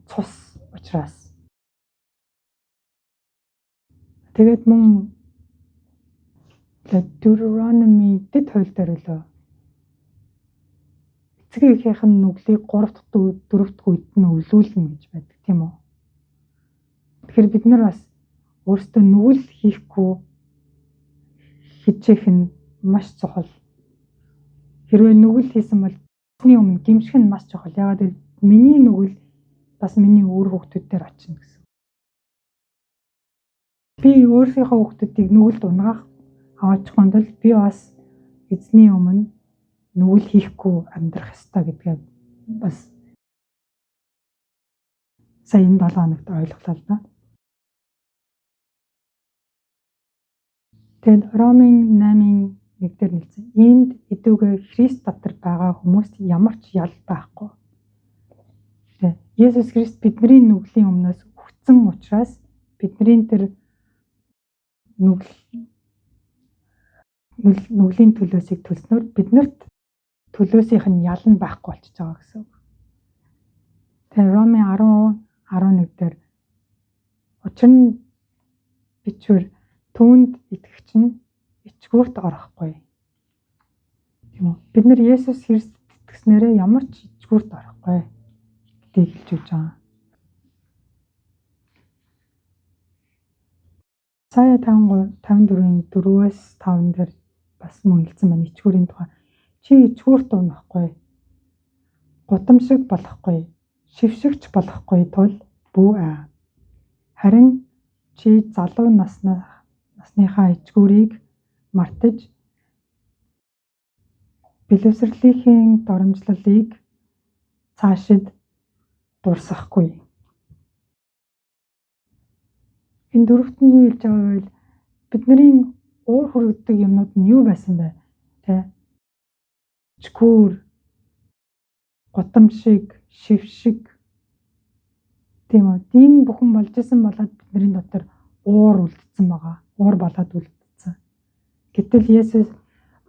цус учраас. Тэгээд мөн Deuteronomy дэд хууль дээр лөө эцэг эхийнх нь нүглийг 3 дахь 4 дахь үед нь өвлүүлнэ гэж байдаг, тийм үү? Тэгэхээр бид нар бас өөрсдөө нүгэл хийхгүй хичээх нь маш чухал. Хэрвээ нүгэл хийсэн бол эцний өмнө гэмших нь маш чухал. Яагаад гэвэл миний нүгэл бас миний үр хүүхдүүд дээр очино гэсэн. Би өөрийнхөө хүүхдүүдийг нүгэлд унгаах аваачихгүй тул би бас эзний өмнө нүгэл хийхгүй амьдрах ёстой гэдгээ бас сая энэ 7 хоногт ойлголоо л да. Тэгээд Ромын 8-ын 1 дээр хэлсэн. Иймд эдүүгээ Христ дотор байгаа хүмүүст ямар ч ял байхгүй. Тэгээд Есүс Христ бидний нүглийн өмнөөс үхсэн учраас бидний тэр нүглийн төлөөсийг төлснөөр биднэрт төлөөсийнх нь ял нь байхгүй болчихж байгаа гэсэн үг. Тэгээд Ромын 10:11 дээр учир нь бичвэр түүнд итгэгч нь ичгүүрт орохгүй. Тийм үү? Бид нар Есүс Христэд итгэснээрээ ямар ч ичгүүрт орохгүй гэдгийг хэлж өгч байгаа. Исая 54-ийн 4-5 дээр бас мөн хэлсэн байна ичгүүрийн тухай. Чи ичгүүрт унахгүй, гутамшиг болохгүй, шившигч болохгүй тул бүү аа. Харин чи залуу насныхаа ичгүүрийг мартаж бэлэвсрэлийнхээ доромжлолыг цаашид дурсахгүй. Энэ дөрөвт нь юу хэлж байгаа вэ? Бидний уур хүргэдэг юмнууд нь юу байсан бэ? Тэ? Ичгүүр, гутамшиг, шившиг, тийм үү? Энэ бүхэн болж исэн болоод бидний дотор уур үлдсэн байгаа. Уур болоод үлдсэн. Гэтэл Есүс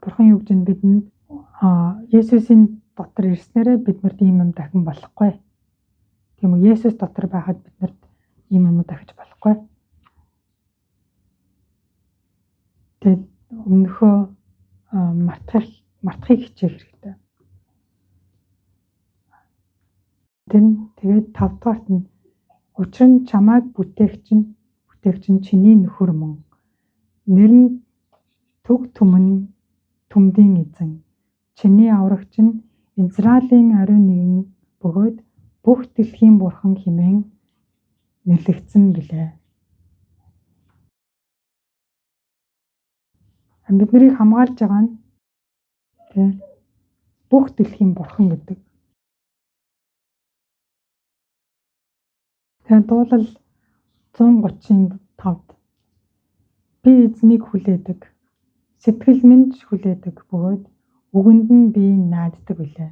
Бурхан юу гэж нь бидэнд Есүсийн дотор ирснээрээ биднэрт ийм юм дахин болохгүй. Тийм үү? Есүс дотор байхад биднэрт ийм юм дахиж болохгүй. Тэгээд өмнөхөө мартахыг хичээх хэрэгтэй. Тэгээд 5 дугаарт нь учир нь чамайг бүтээгч нь чиний нөхөр мөн. Нэр нь төг түмэн төмдийн эзэн. Чиний аврагч нь Израилийн ариун нэгэн бөгөөд бүх дэлхийн бурхан хэмээн нэрлэгдсэн билээ. Бид нарыг хамгаалж байгаа нь бүх дэлхийн бурхан гэдэг. Тэгээд дуулал 135-д би эзнийг хүлээдэг, сэтгэл минь ч хүлээдэг бөгөөд үгэнд нь би найддаг билээ.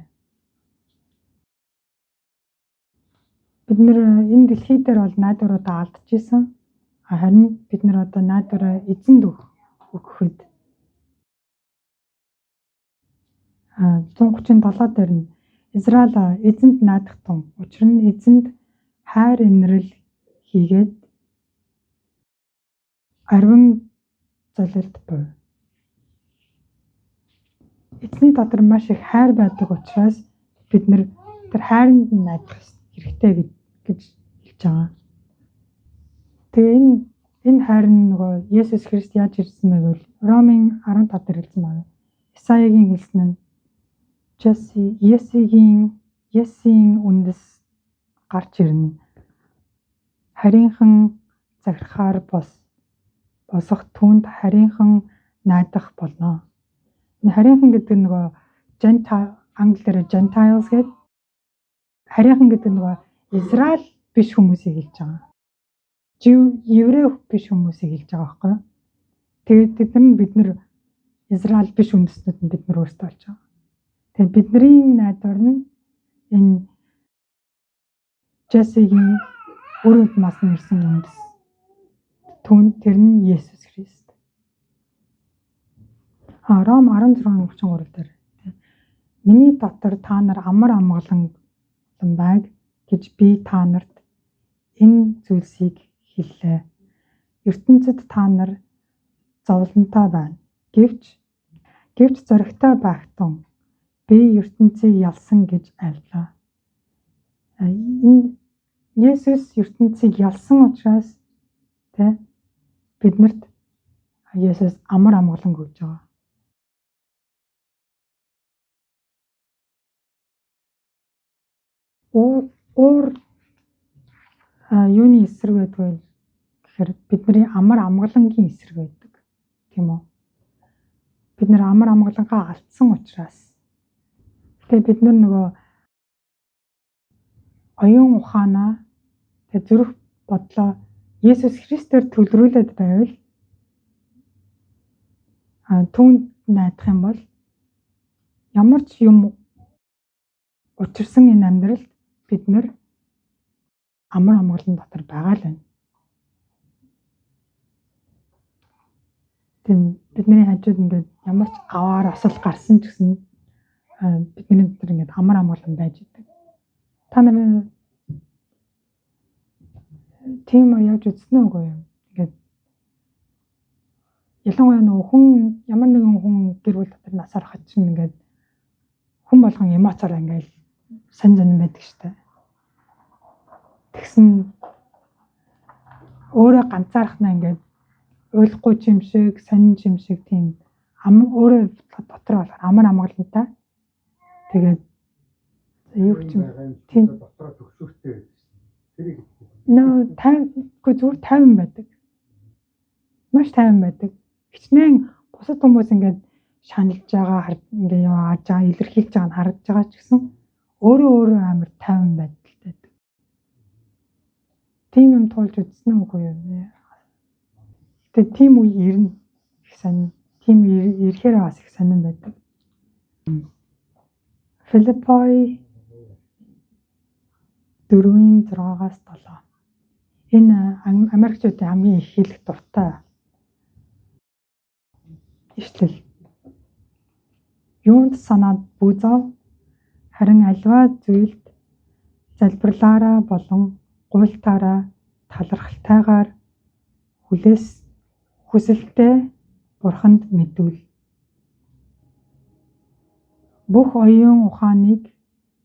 Бид нэр энэ дэлхий дээр бол найдваруудаа алдчихсан. Харин бид нар одоо найдвараа эзэнд өгөхөд 137 дээр нь Израиль эзэнд найдах тун. Учир нь эзэнд хайр инрэл хийгээд ариван золилт буй. Эзний дотор маш их хайр байдаг учраас бид нэр тэр хайранд нь найдах хэрэгтэй гэж хэлж байгаа. Тэгээ энэ хайр нь нөгөө Есүс Христ яаж ирсэн бэ гэвэл Ромын 15 дээр хэлсэн байна. Исаягийн хэлсэн нь Есийн үндэс гарч ирнэ. Харийнхан захирахаар босох түүнд харийнхан найдах болно. Энэ харийнхан гэдэг нь нөгөө Gentile, англиар Gentiles гэдэг. Харийнхан гэдэг нь нөгөө Израиль биш хүмүүсийг хэлж байгаа. Еврей биш хүмүүсийг хэлж байгаа байхгүй юу? Тэгээд тэд нар бид нар Израиль биш үндэстнүүд нь бид нар өөрсдөө болж байгаа. Тэгээ бидний найдвар нь энэ Джессигийн үр удмаас нь ирсэн үндэс. Тэр нь Есүс Христ. Ром 16:33 дээр миний дотор та нар амар амгалан байг гэж би та нарт энэ зүйлсийг хэллээ. ертөнцид та нар зовлонтой байна. Гэвч зоригтой байх тун би ертөнцийг ялсан гэж альлаа. Энэ Есүс ертөнцийг ялсан учраас тэ биднэрт Есүс амар амгалан өгж байгаа. Уур юуны эсрэг байдаг вэ гэхээр бидний амар амгалангийн эсрэг байдаг. Тийм үү? Бид нар амар амгалангаа алдсан учраас. Тэгээ бид нар нөгөө оюун ухаанаа тэгээ зүрх бодлоо Есүс Христээр төлрүүлээд байвал түүнд найдах юм бол ямар ч юм учирсан энэ амьдралд бид нар амар амгалан дотор байгаа л байна. Тийм, бидний хажууд ингээд ямар ч аваар осол гарсан ч гэсэн бидний дотор ингээд амар амгалан байж идэг. Та нар тийм явж үзсэн үгүй юу? Ингээд ялангуяа нөгөө хүн ямар нэгэн хүн гэр бүл дотор нас ороход чинь ингээд хүн болгон эмоцоор ингээд сонь сонь байдаг штэ. Тэгсэн өөрөө ганцаархнаа ингээд уйлахгүй ч юм шиг, сонин ч юм шиг тийм өөрөө дотор болохоор амар амгалантай. Тэгээд юу ч юм тийм дотроо төгсөөртэй байдаг шин. Тэрийг нөө 50 зүгээр 50 байдаг. Маш 50 байдаг. Хичнээн бусад хүмүүс ингээд шаналж байгаа, ингээд явааж байгаа, илэрхийлж байгаа нь харагдаж байгаа ч гэсэн өөрөө өөрөө амар 50 байдалтай байдаг. Тийм юм туулж үзсэн үгүй юу? Тэгээ тийм үе ирнэ их сонин. Тийм ирэхээр бас их сонин байдаг. Филиппой 4-6-аас 7. Энэ Америкчуудын хамгийн их хэлэх дуртай ишлэл. Юунд санаад бүү зов, харин альва зүйлд залбирлаараа болон гуйлтаараа талархалтайгаар хүлээс хүсэлтээ Бурханд мэдүүл. Бүх оюун ухааныг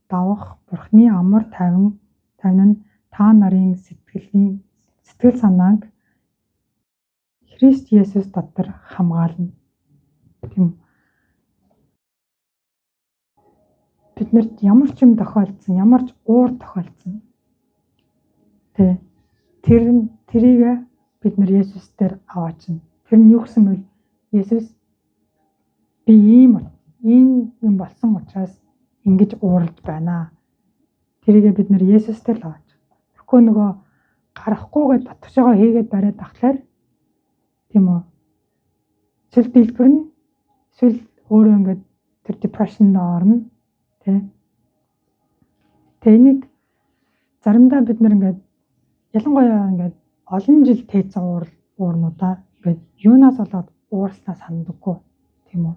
давах Бурханы амар тайван нь та нарын сэтгэл санааг Христ Есүс дотор хамгаална. Тийм. Биднэрт ямар ч юм тохиолдсон, ямар ч уур тохиолдсон. Тэ. Тэрийг бид нар Есүс дээр аваачна. Тэр нь юу гэсэн бэл Есүс би ийм юм болсон учраас ингэж ууралж байна. Тэрийгээ бид нар Есүс дээр л аваач. Тэгэхгүй нөгөө гарахгүйгээ дотгошоогоо хийгээд бариад ахлаар тийм үү? Эсвэл дэлбэрнэ, эсвэл өөрөө ингээд тэр depression-д орно, тэ. Тэгээ энийг заримдаа бид нар ингээд ялангуяа ингээд олон жил тээцэн уурнуудаа ингээд юунаас болоод уурснаа санадаггүй, тийм үү?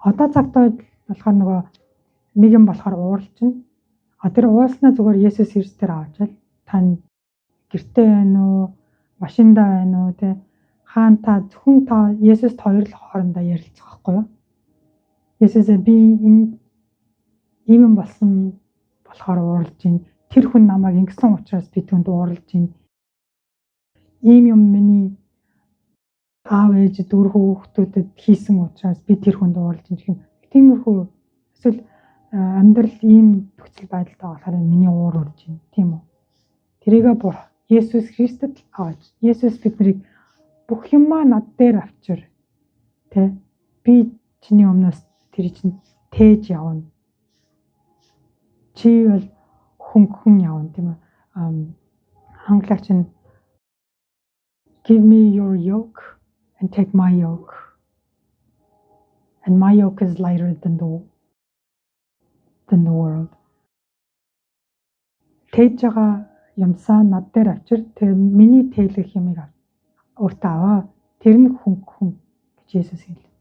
Одоо цагтаа болохоор нөгөө нэг юм болохоор ууралчихна. А тэр уулснаа зүгээр Есүс Христээр авчаал та гэртээ байна уу, машиндаа байна уу, тэ хаан та зөвхөн та Есүст хоёр л хоорондоо ярилцах байхгүй юу? Есүсээ би энэ ийм юм болсон болохоор ууралж байна. Тэр хүн намайг ингэсэн учраас би түүнд ууралж байна. Ийм юм миний аав ээж дөрөв хүүхдүүдэд хийсэн учраас би тэр хүнд ууралж байна гэх юм. Тиймэрхүү эсвэл амьдрал ийм нөхцөл байдалтай болохоор миний уур урж байна, тийм үү? Тэрийгэ Есүс Христэд л аваач. Есүс биднийг бүх юмаа над дээр авчир. Тэ? Би чиний өмнөөс тэр чинь тээж явна. Чи бол хөнгөн явна, тийм үү? Англиар чинь give me your yoke and take my yoke. And my yoke is lighter than the than the world. Тээж байгаа юмсаа над дээр авчир, тэгээ миний тээлгэх юмыг өөртөө аваа. Тэр нь хөнгөн гэж Есүс хэлээ.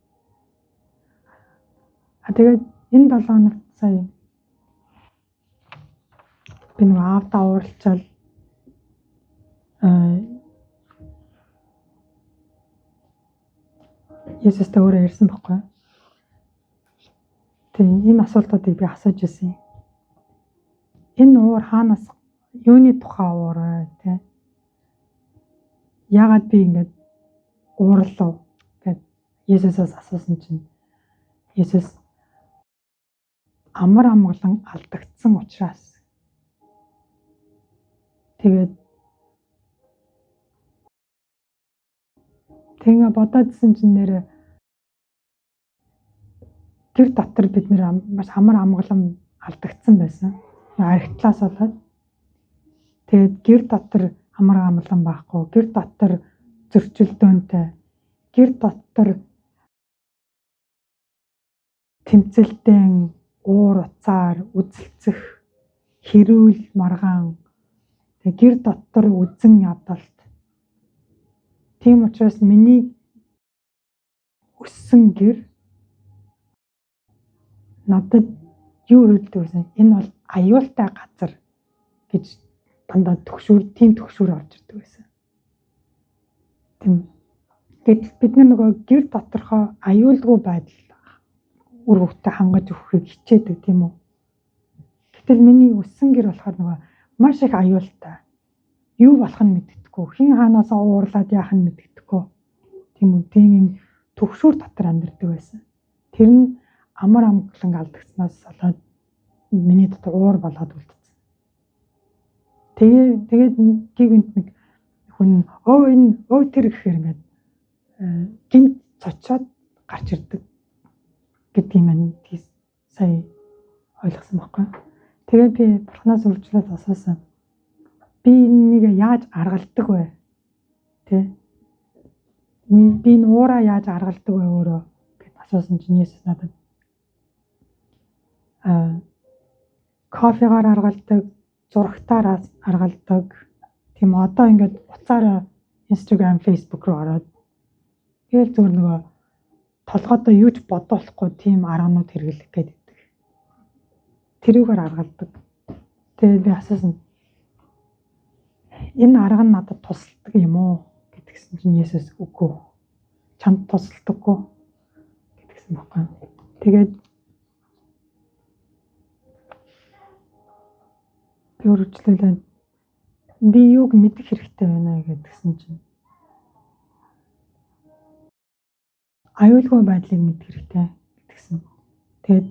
А тэгээд энэ 7 хоногт сая би нэг аавдаа ууралчаал Есүстэй өөрөө ярьсан байхгүй. Тэгээ энэ асуултуудыг би асууж ирсэн. Энэ уур хаанаас, юуны тухай уур вэ, тэ? Яагаад би ингэж уурлав гэд Есүсээс асуусан чинь Есүс амар амгалан алдагдсан учраас. Тэгээд тэгээ бодоодсэн чинь нэрээ гэр дотор бид нэр маш амар амгалан алдагдсан байсан. Архитлаас болоод. Тэгээд гэр дотор амар амгалан байхгүй, гэр дотор зөрчилдөөнтэй, гэр дотор тэмцэлдэн, уур уцаар үзэлцэх, хэрүүл маргаан, тэг гэр дотор үзэн ядалт. Тийм учраас миний өссөн гэр надад юу хэлдэг вэ? Энэ бол аюултай газар гэж дандаа төгшүүр, тийм төгшүүр авч ирдэг байсан. Тийм. Гэтэл бид нар нөгөө гэр доторхоо аюулгүй байдал үр хөвгтөд хангаж өгөхийг хичээдэг, тийм үү? Гэтэл миний өссөн гэр болохоор нөгөө маш их аюултай. Юу болох нь мэддэхгүй, хэн хаанаас уурлаад яах нь мэддэхгүй. Тийм үү? Тийм юм төгшүүр дотор амьдардаг байсан. Тэр нь амар амгалан алдагдсанаас болоод миний дотор уур болоод үлдсэн. Тэгээд гинт нэг хүн өө энэ өө тэр гэхээр ингээд гинт цочоод гарч ирдэг гэдгийг маань сая ойлгосон байхгүй. Тэгээд би бурхнаас үргэлжлээд асуусан. Би энийг яаж аргалдаг вэ? Тэ? Би энэ уураа яаж аргалдаг вэ өөрөө гэд асуусан чинь Есүс надад кофегаар аргалдаг, зурагтаар аргалдаг. Тийм одоо ингээд уцаараа Instagram, Facebook руу ороод тэгэл зүгээр нөгөө толгойдоо юу ч бодоолохгүй тийм арганууд хэрэглэх гээд байдаг. Тэрүүгээр аргалдаг. Тэгээд би асуусан. Энэ арга нь надад тусалдаг юм уу гэдгсэн чинь Есүс үгүй. Чамд тусалдаггүй гэдгсэн байхгүй. Тэгээд би өргөжлүүлээд би юуг мэдэх хэрэгтэй байна гэдгсэн чинь аюулгүй байдлыг мэдэх хэрэгтэй гэдгсэн. Тэгээд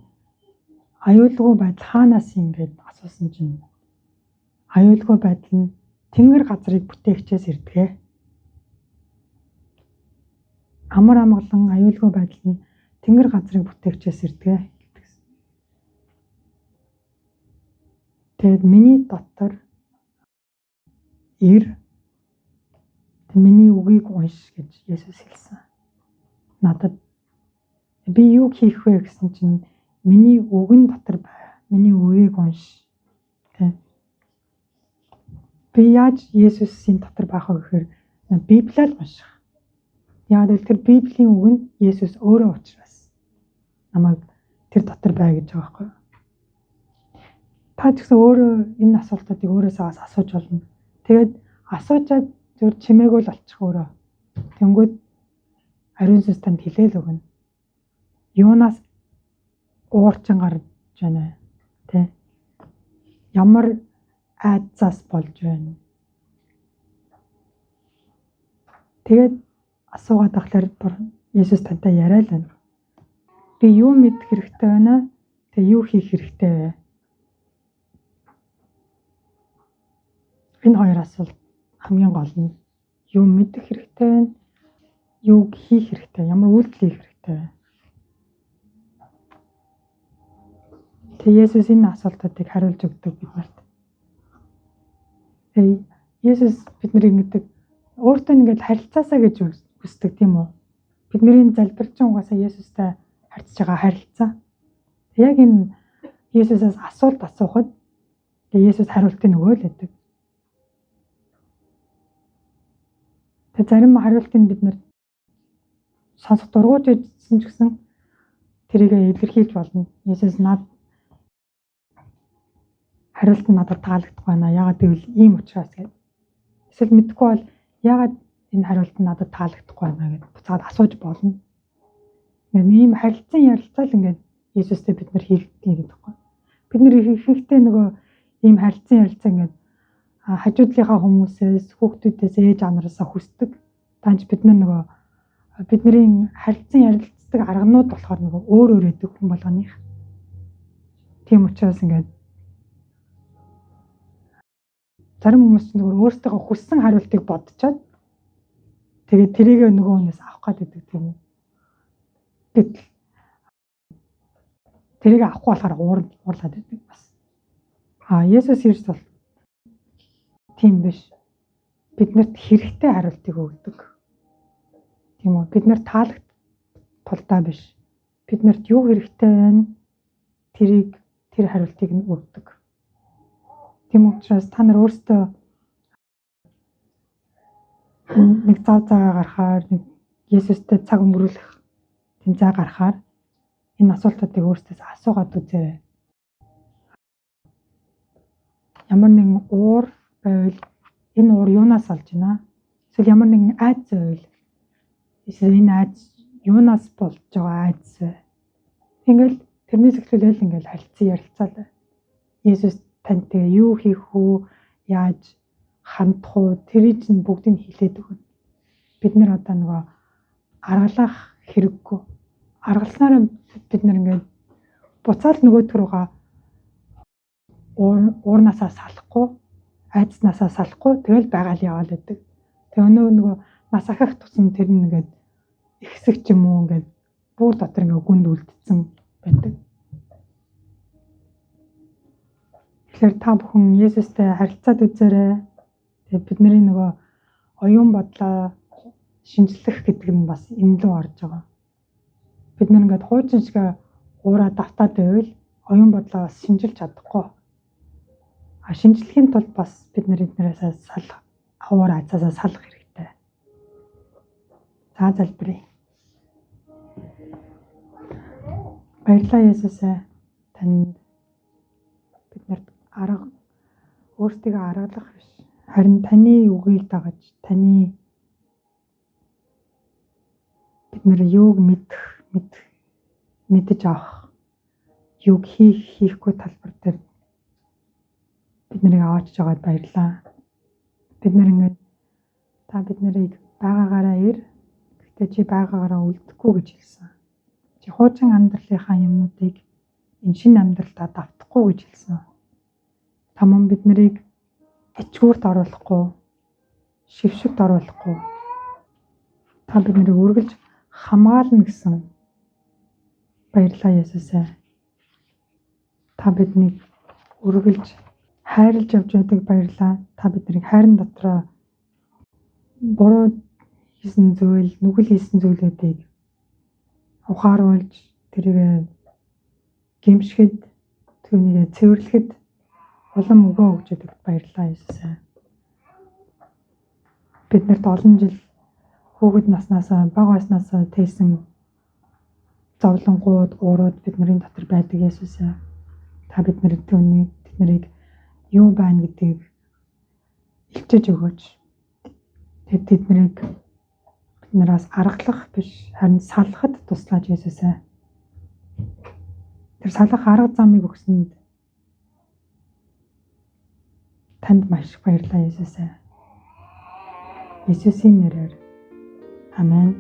аюулгүй байдал хаанаас юм гээд асуусан чинь аюулгүй байдал нь тэнгэр газрыг бүтээгчээс ирдэг. Амар амгалан аюулгүй байдал нь тэнгэр газрыг бүтээгчээс ирдэг гэдгсэн. Тэгээд миний дотор ир, миний үгийг унш гэж Есүс хэлсэн. Надад би юу хийх вэ гэсэн чинь миний үгэн дотор бай. Миний үгийг унш. Тэ. Би яаж Есүсийн дотор байх вэ гэхээр Библиэл унших. Яг л тэр Библийн үг нь Есүс өөрөө учраас намайг тэр дотор бай гэж байгаа байхгүй юу? Та ч гэсэн өөрөө энэ асуултуудыг өөрөөсөө бас асууж болно. Тэгээд асуучаад зөв чимээгүй л болчих өөрөө. Тэнгүүд ариун сүнс танд хэлээл өгнө. Юунаас уурчин гарч байна вэ? Тэ? Ямар айдсаас болж байна? Тэгээд асуугаад ахлаар Есүс тантай яриа л байна. Би юу мэдэх хэрэгтэй байна? Тэг юу хийх хэрэгтэй вэ? Энэ хоёр асуулт хамгийн гол нь. Юу мэдэх хэрэгтэй байна? Юу хийх хэрэгтэй? Ямар үйлдэл хийх хэрэгтэй вэ? Тэг Есүс энэ асуултуудыг хариулж өгдөг бид нарт. Тэг Есүс бид нарыг ингэдэг өөртөө ингээд харилцаасаа гэж хүсдэг, тийм үү? Бидний залбирчин угаасаа Есүстэй харьцаж байгаа харилцаа. Яг энэ Есүсээс асуулт асуухад Есүс хариултыг өгөө л байдаг. Тэгээ зарим хариултыг бид нэр сонсох дургуйж байсан ч гэсэн тэрийг илэрхийлж болно. Есүс над хариулт нь надад таалагдахгүй байна. Яагаад гэвэл ийм учраас гэдэг. Эсвэл мэдэхгүй бол яагаад энэ хариулт нь надад таалагдахгүй байна гэдээ буцаад асууж болно. Ингээд ийм харилцан ярилцаал ингээд Есүстэй бид нар хийлдэг гэдэг байхгүй. Бид нар ихэнхдээ нөгөө ийм харилцан ярилцаа ингээд хажуудлынхаа хүмүүсээс, хүүхдүүдээс, ээж аав нараасаа хүсдэг. Таанч бид нар нөгөө бидний харилцан ярилцдаг арганууд болохоор нөгөө өөр өөр өгдөг хүн болгоных. Тийм учраас ингээд зарим хүмүүс чинь нөгөө өөрсдийнхөө хүссэн хариултыг бодчоод тэгээд тэрийг нөгөө хүнээс авах гээд байдаг тийм үү. Гэтэл тэрийг авахгүй болохоор уурлаад байдаг бас. Есүс Христ бол тийм биш. Биднэрт хэрэгтэй хариултыг өгдөг. Тийм үү? Биднэрт таалагдах тулдаа биш. Биднэрт юу хэрэгтэй байна? Тэрийг тэр хариултыг нь өгдөг. Тийм учраас та нар өөрсдөө нэг зав заагаа гаргахаар, нэг Есүстэй цаг өнгөрүүлэх тийм зай гаргахаар энэ асуултуудыг өөрсдөөс асуугаад үзээрэй. Ямар нэгэн уур байвал энэ уур юунаас олж байна? Эсвэл ямар нэгэн айдас байвал эсвэл энэ айдас юунаас болж байгаа айдас вэ? Ингээл тэрнээс эхлүүлээл ингээл харилцан ярилцаал. Есүс тантай юу хийх үү, яаж хандах уу, тэрийг чинь бүгдийг хэлээд өгнө. Бид нар одоо нөгөө аргалах хэрэггүй. Аргалснараа бид нар ингээд буцаал нөгөөтг рүүгээ уурнаасаа салахгүй, айдснаасаа салахгүй тэгэл байгаал яваал байдаг. Тэгээ өнөө нөгөө нас ахих тусам тэр нь ингээд ихсэх ч юм уу ингээд бүр дотор ингээд гүнд үлдсэн байдаг. Тэгэхээр та бүхэн Есүстэй харилцаад үзээрэй. Тэгээ бидний нөгөө оюун бодлоо шинжлэх гэдэг нь бас энэ лөө орж байгаа. Бид нар ингээд хуучин шиг уураа давтаад байвал оюун бодлоо бас шинжилж чадахгүй. А шинжлэхийн тулд бас бид нар эднэрээс салах, уур айцаасаа салах хэрэгтэй. За залбирая. Баярлалаа Есүс ээ. Танд биднэрт арга өөрсдийгөө аргалах биш. Харин таны үгийг дагаж, таны бид нар юуг мэдэх, мэдэж авах, юуг хийх, хийхгүй талбар дээр бид нарыг аваачж байгаад баярлалаа. Бид нар ингээд та бид нарыг байгаагаараа ир, гэхдээ чи байгаагаараа үлдэхгүй гэж хэлсэн. Чи хуучин амьдралынхаа юмнуудыг энэ шинэ амьдралдаа давтахгүй гэж хэлсэн. Та мөн бид нарыг ичгүүрт оруулахгүй, шившигт оруулахгүй. Та бид нарыг үргэлж хамгаална гэсэн. Баярлалаа Есүс ээ. Та биднийг үргэлж хайрлаж явж байдаг баярлалаа. Та биднийг хайрын дотроо буруу хийсэн зүйл, нүгэл хийсэн зүйлүүдийг ухааруулж, тэрийг гэмшихэд, түүнийг цэвэрлэхэд улам өгөө өгч байдаг баярлалаа Есүс ээ. Биднэрт олон жил хүүхэд наснаасаа, бага байснаасаа тээсэн зовлонгууд, уурууд бидний дотор байдаг Есүс ээ. Та биднэрт түүнийг, тэднийг юу байна гэдгийг илчиж өгөөч. Тэд тэднийг биднээс аргалах биш, харин салахад туслаач Есүс ээ. Тэр салах арга замыг өгсөнд танд маш их баярлалаа Есүс ээ. Есүсийн нэрээр. Амен.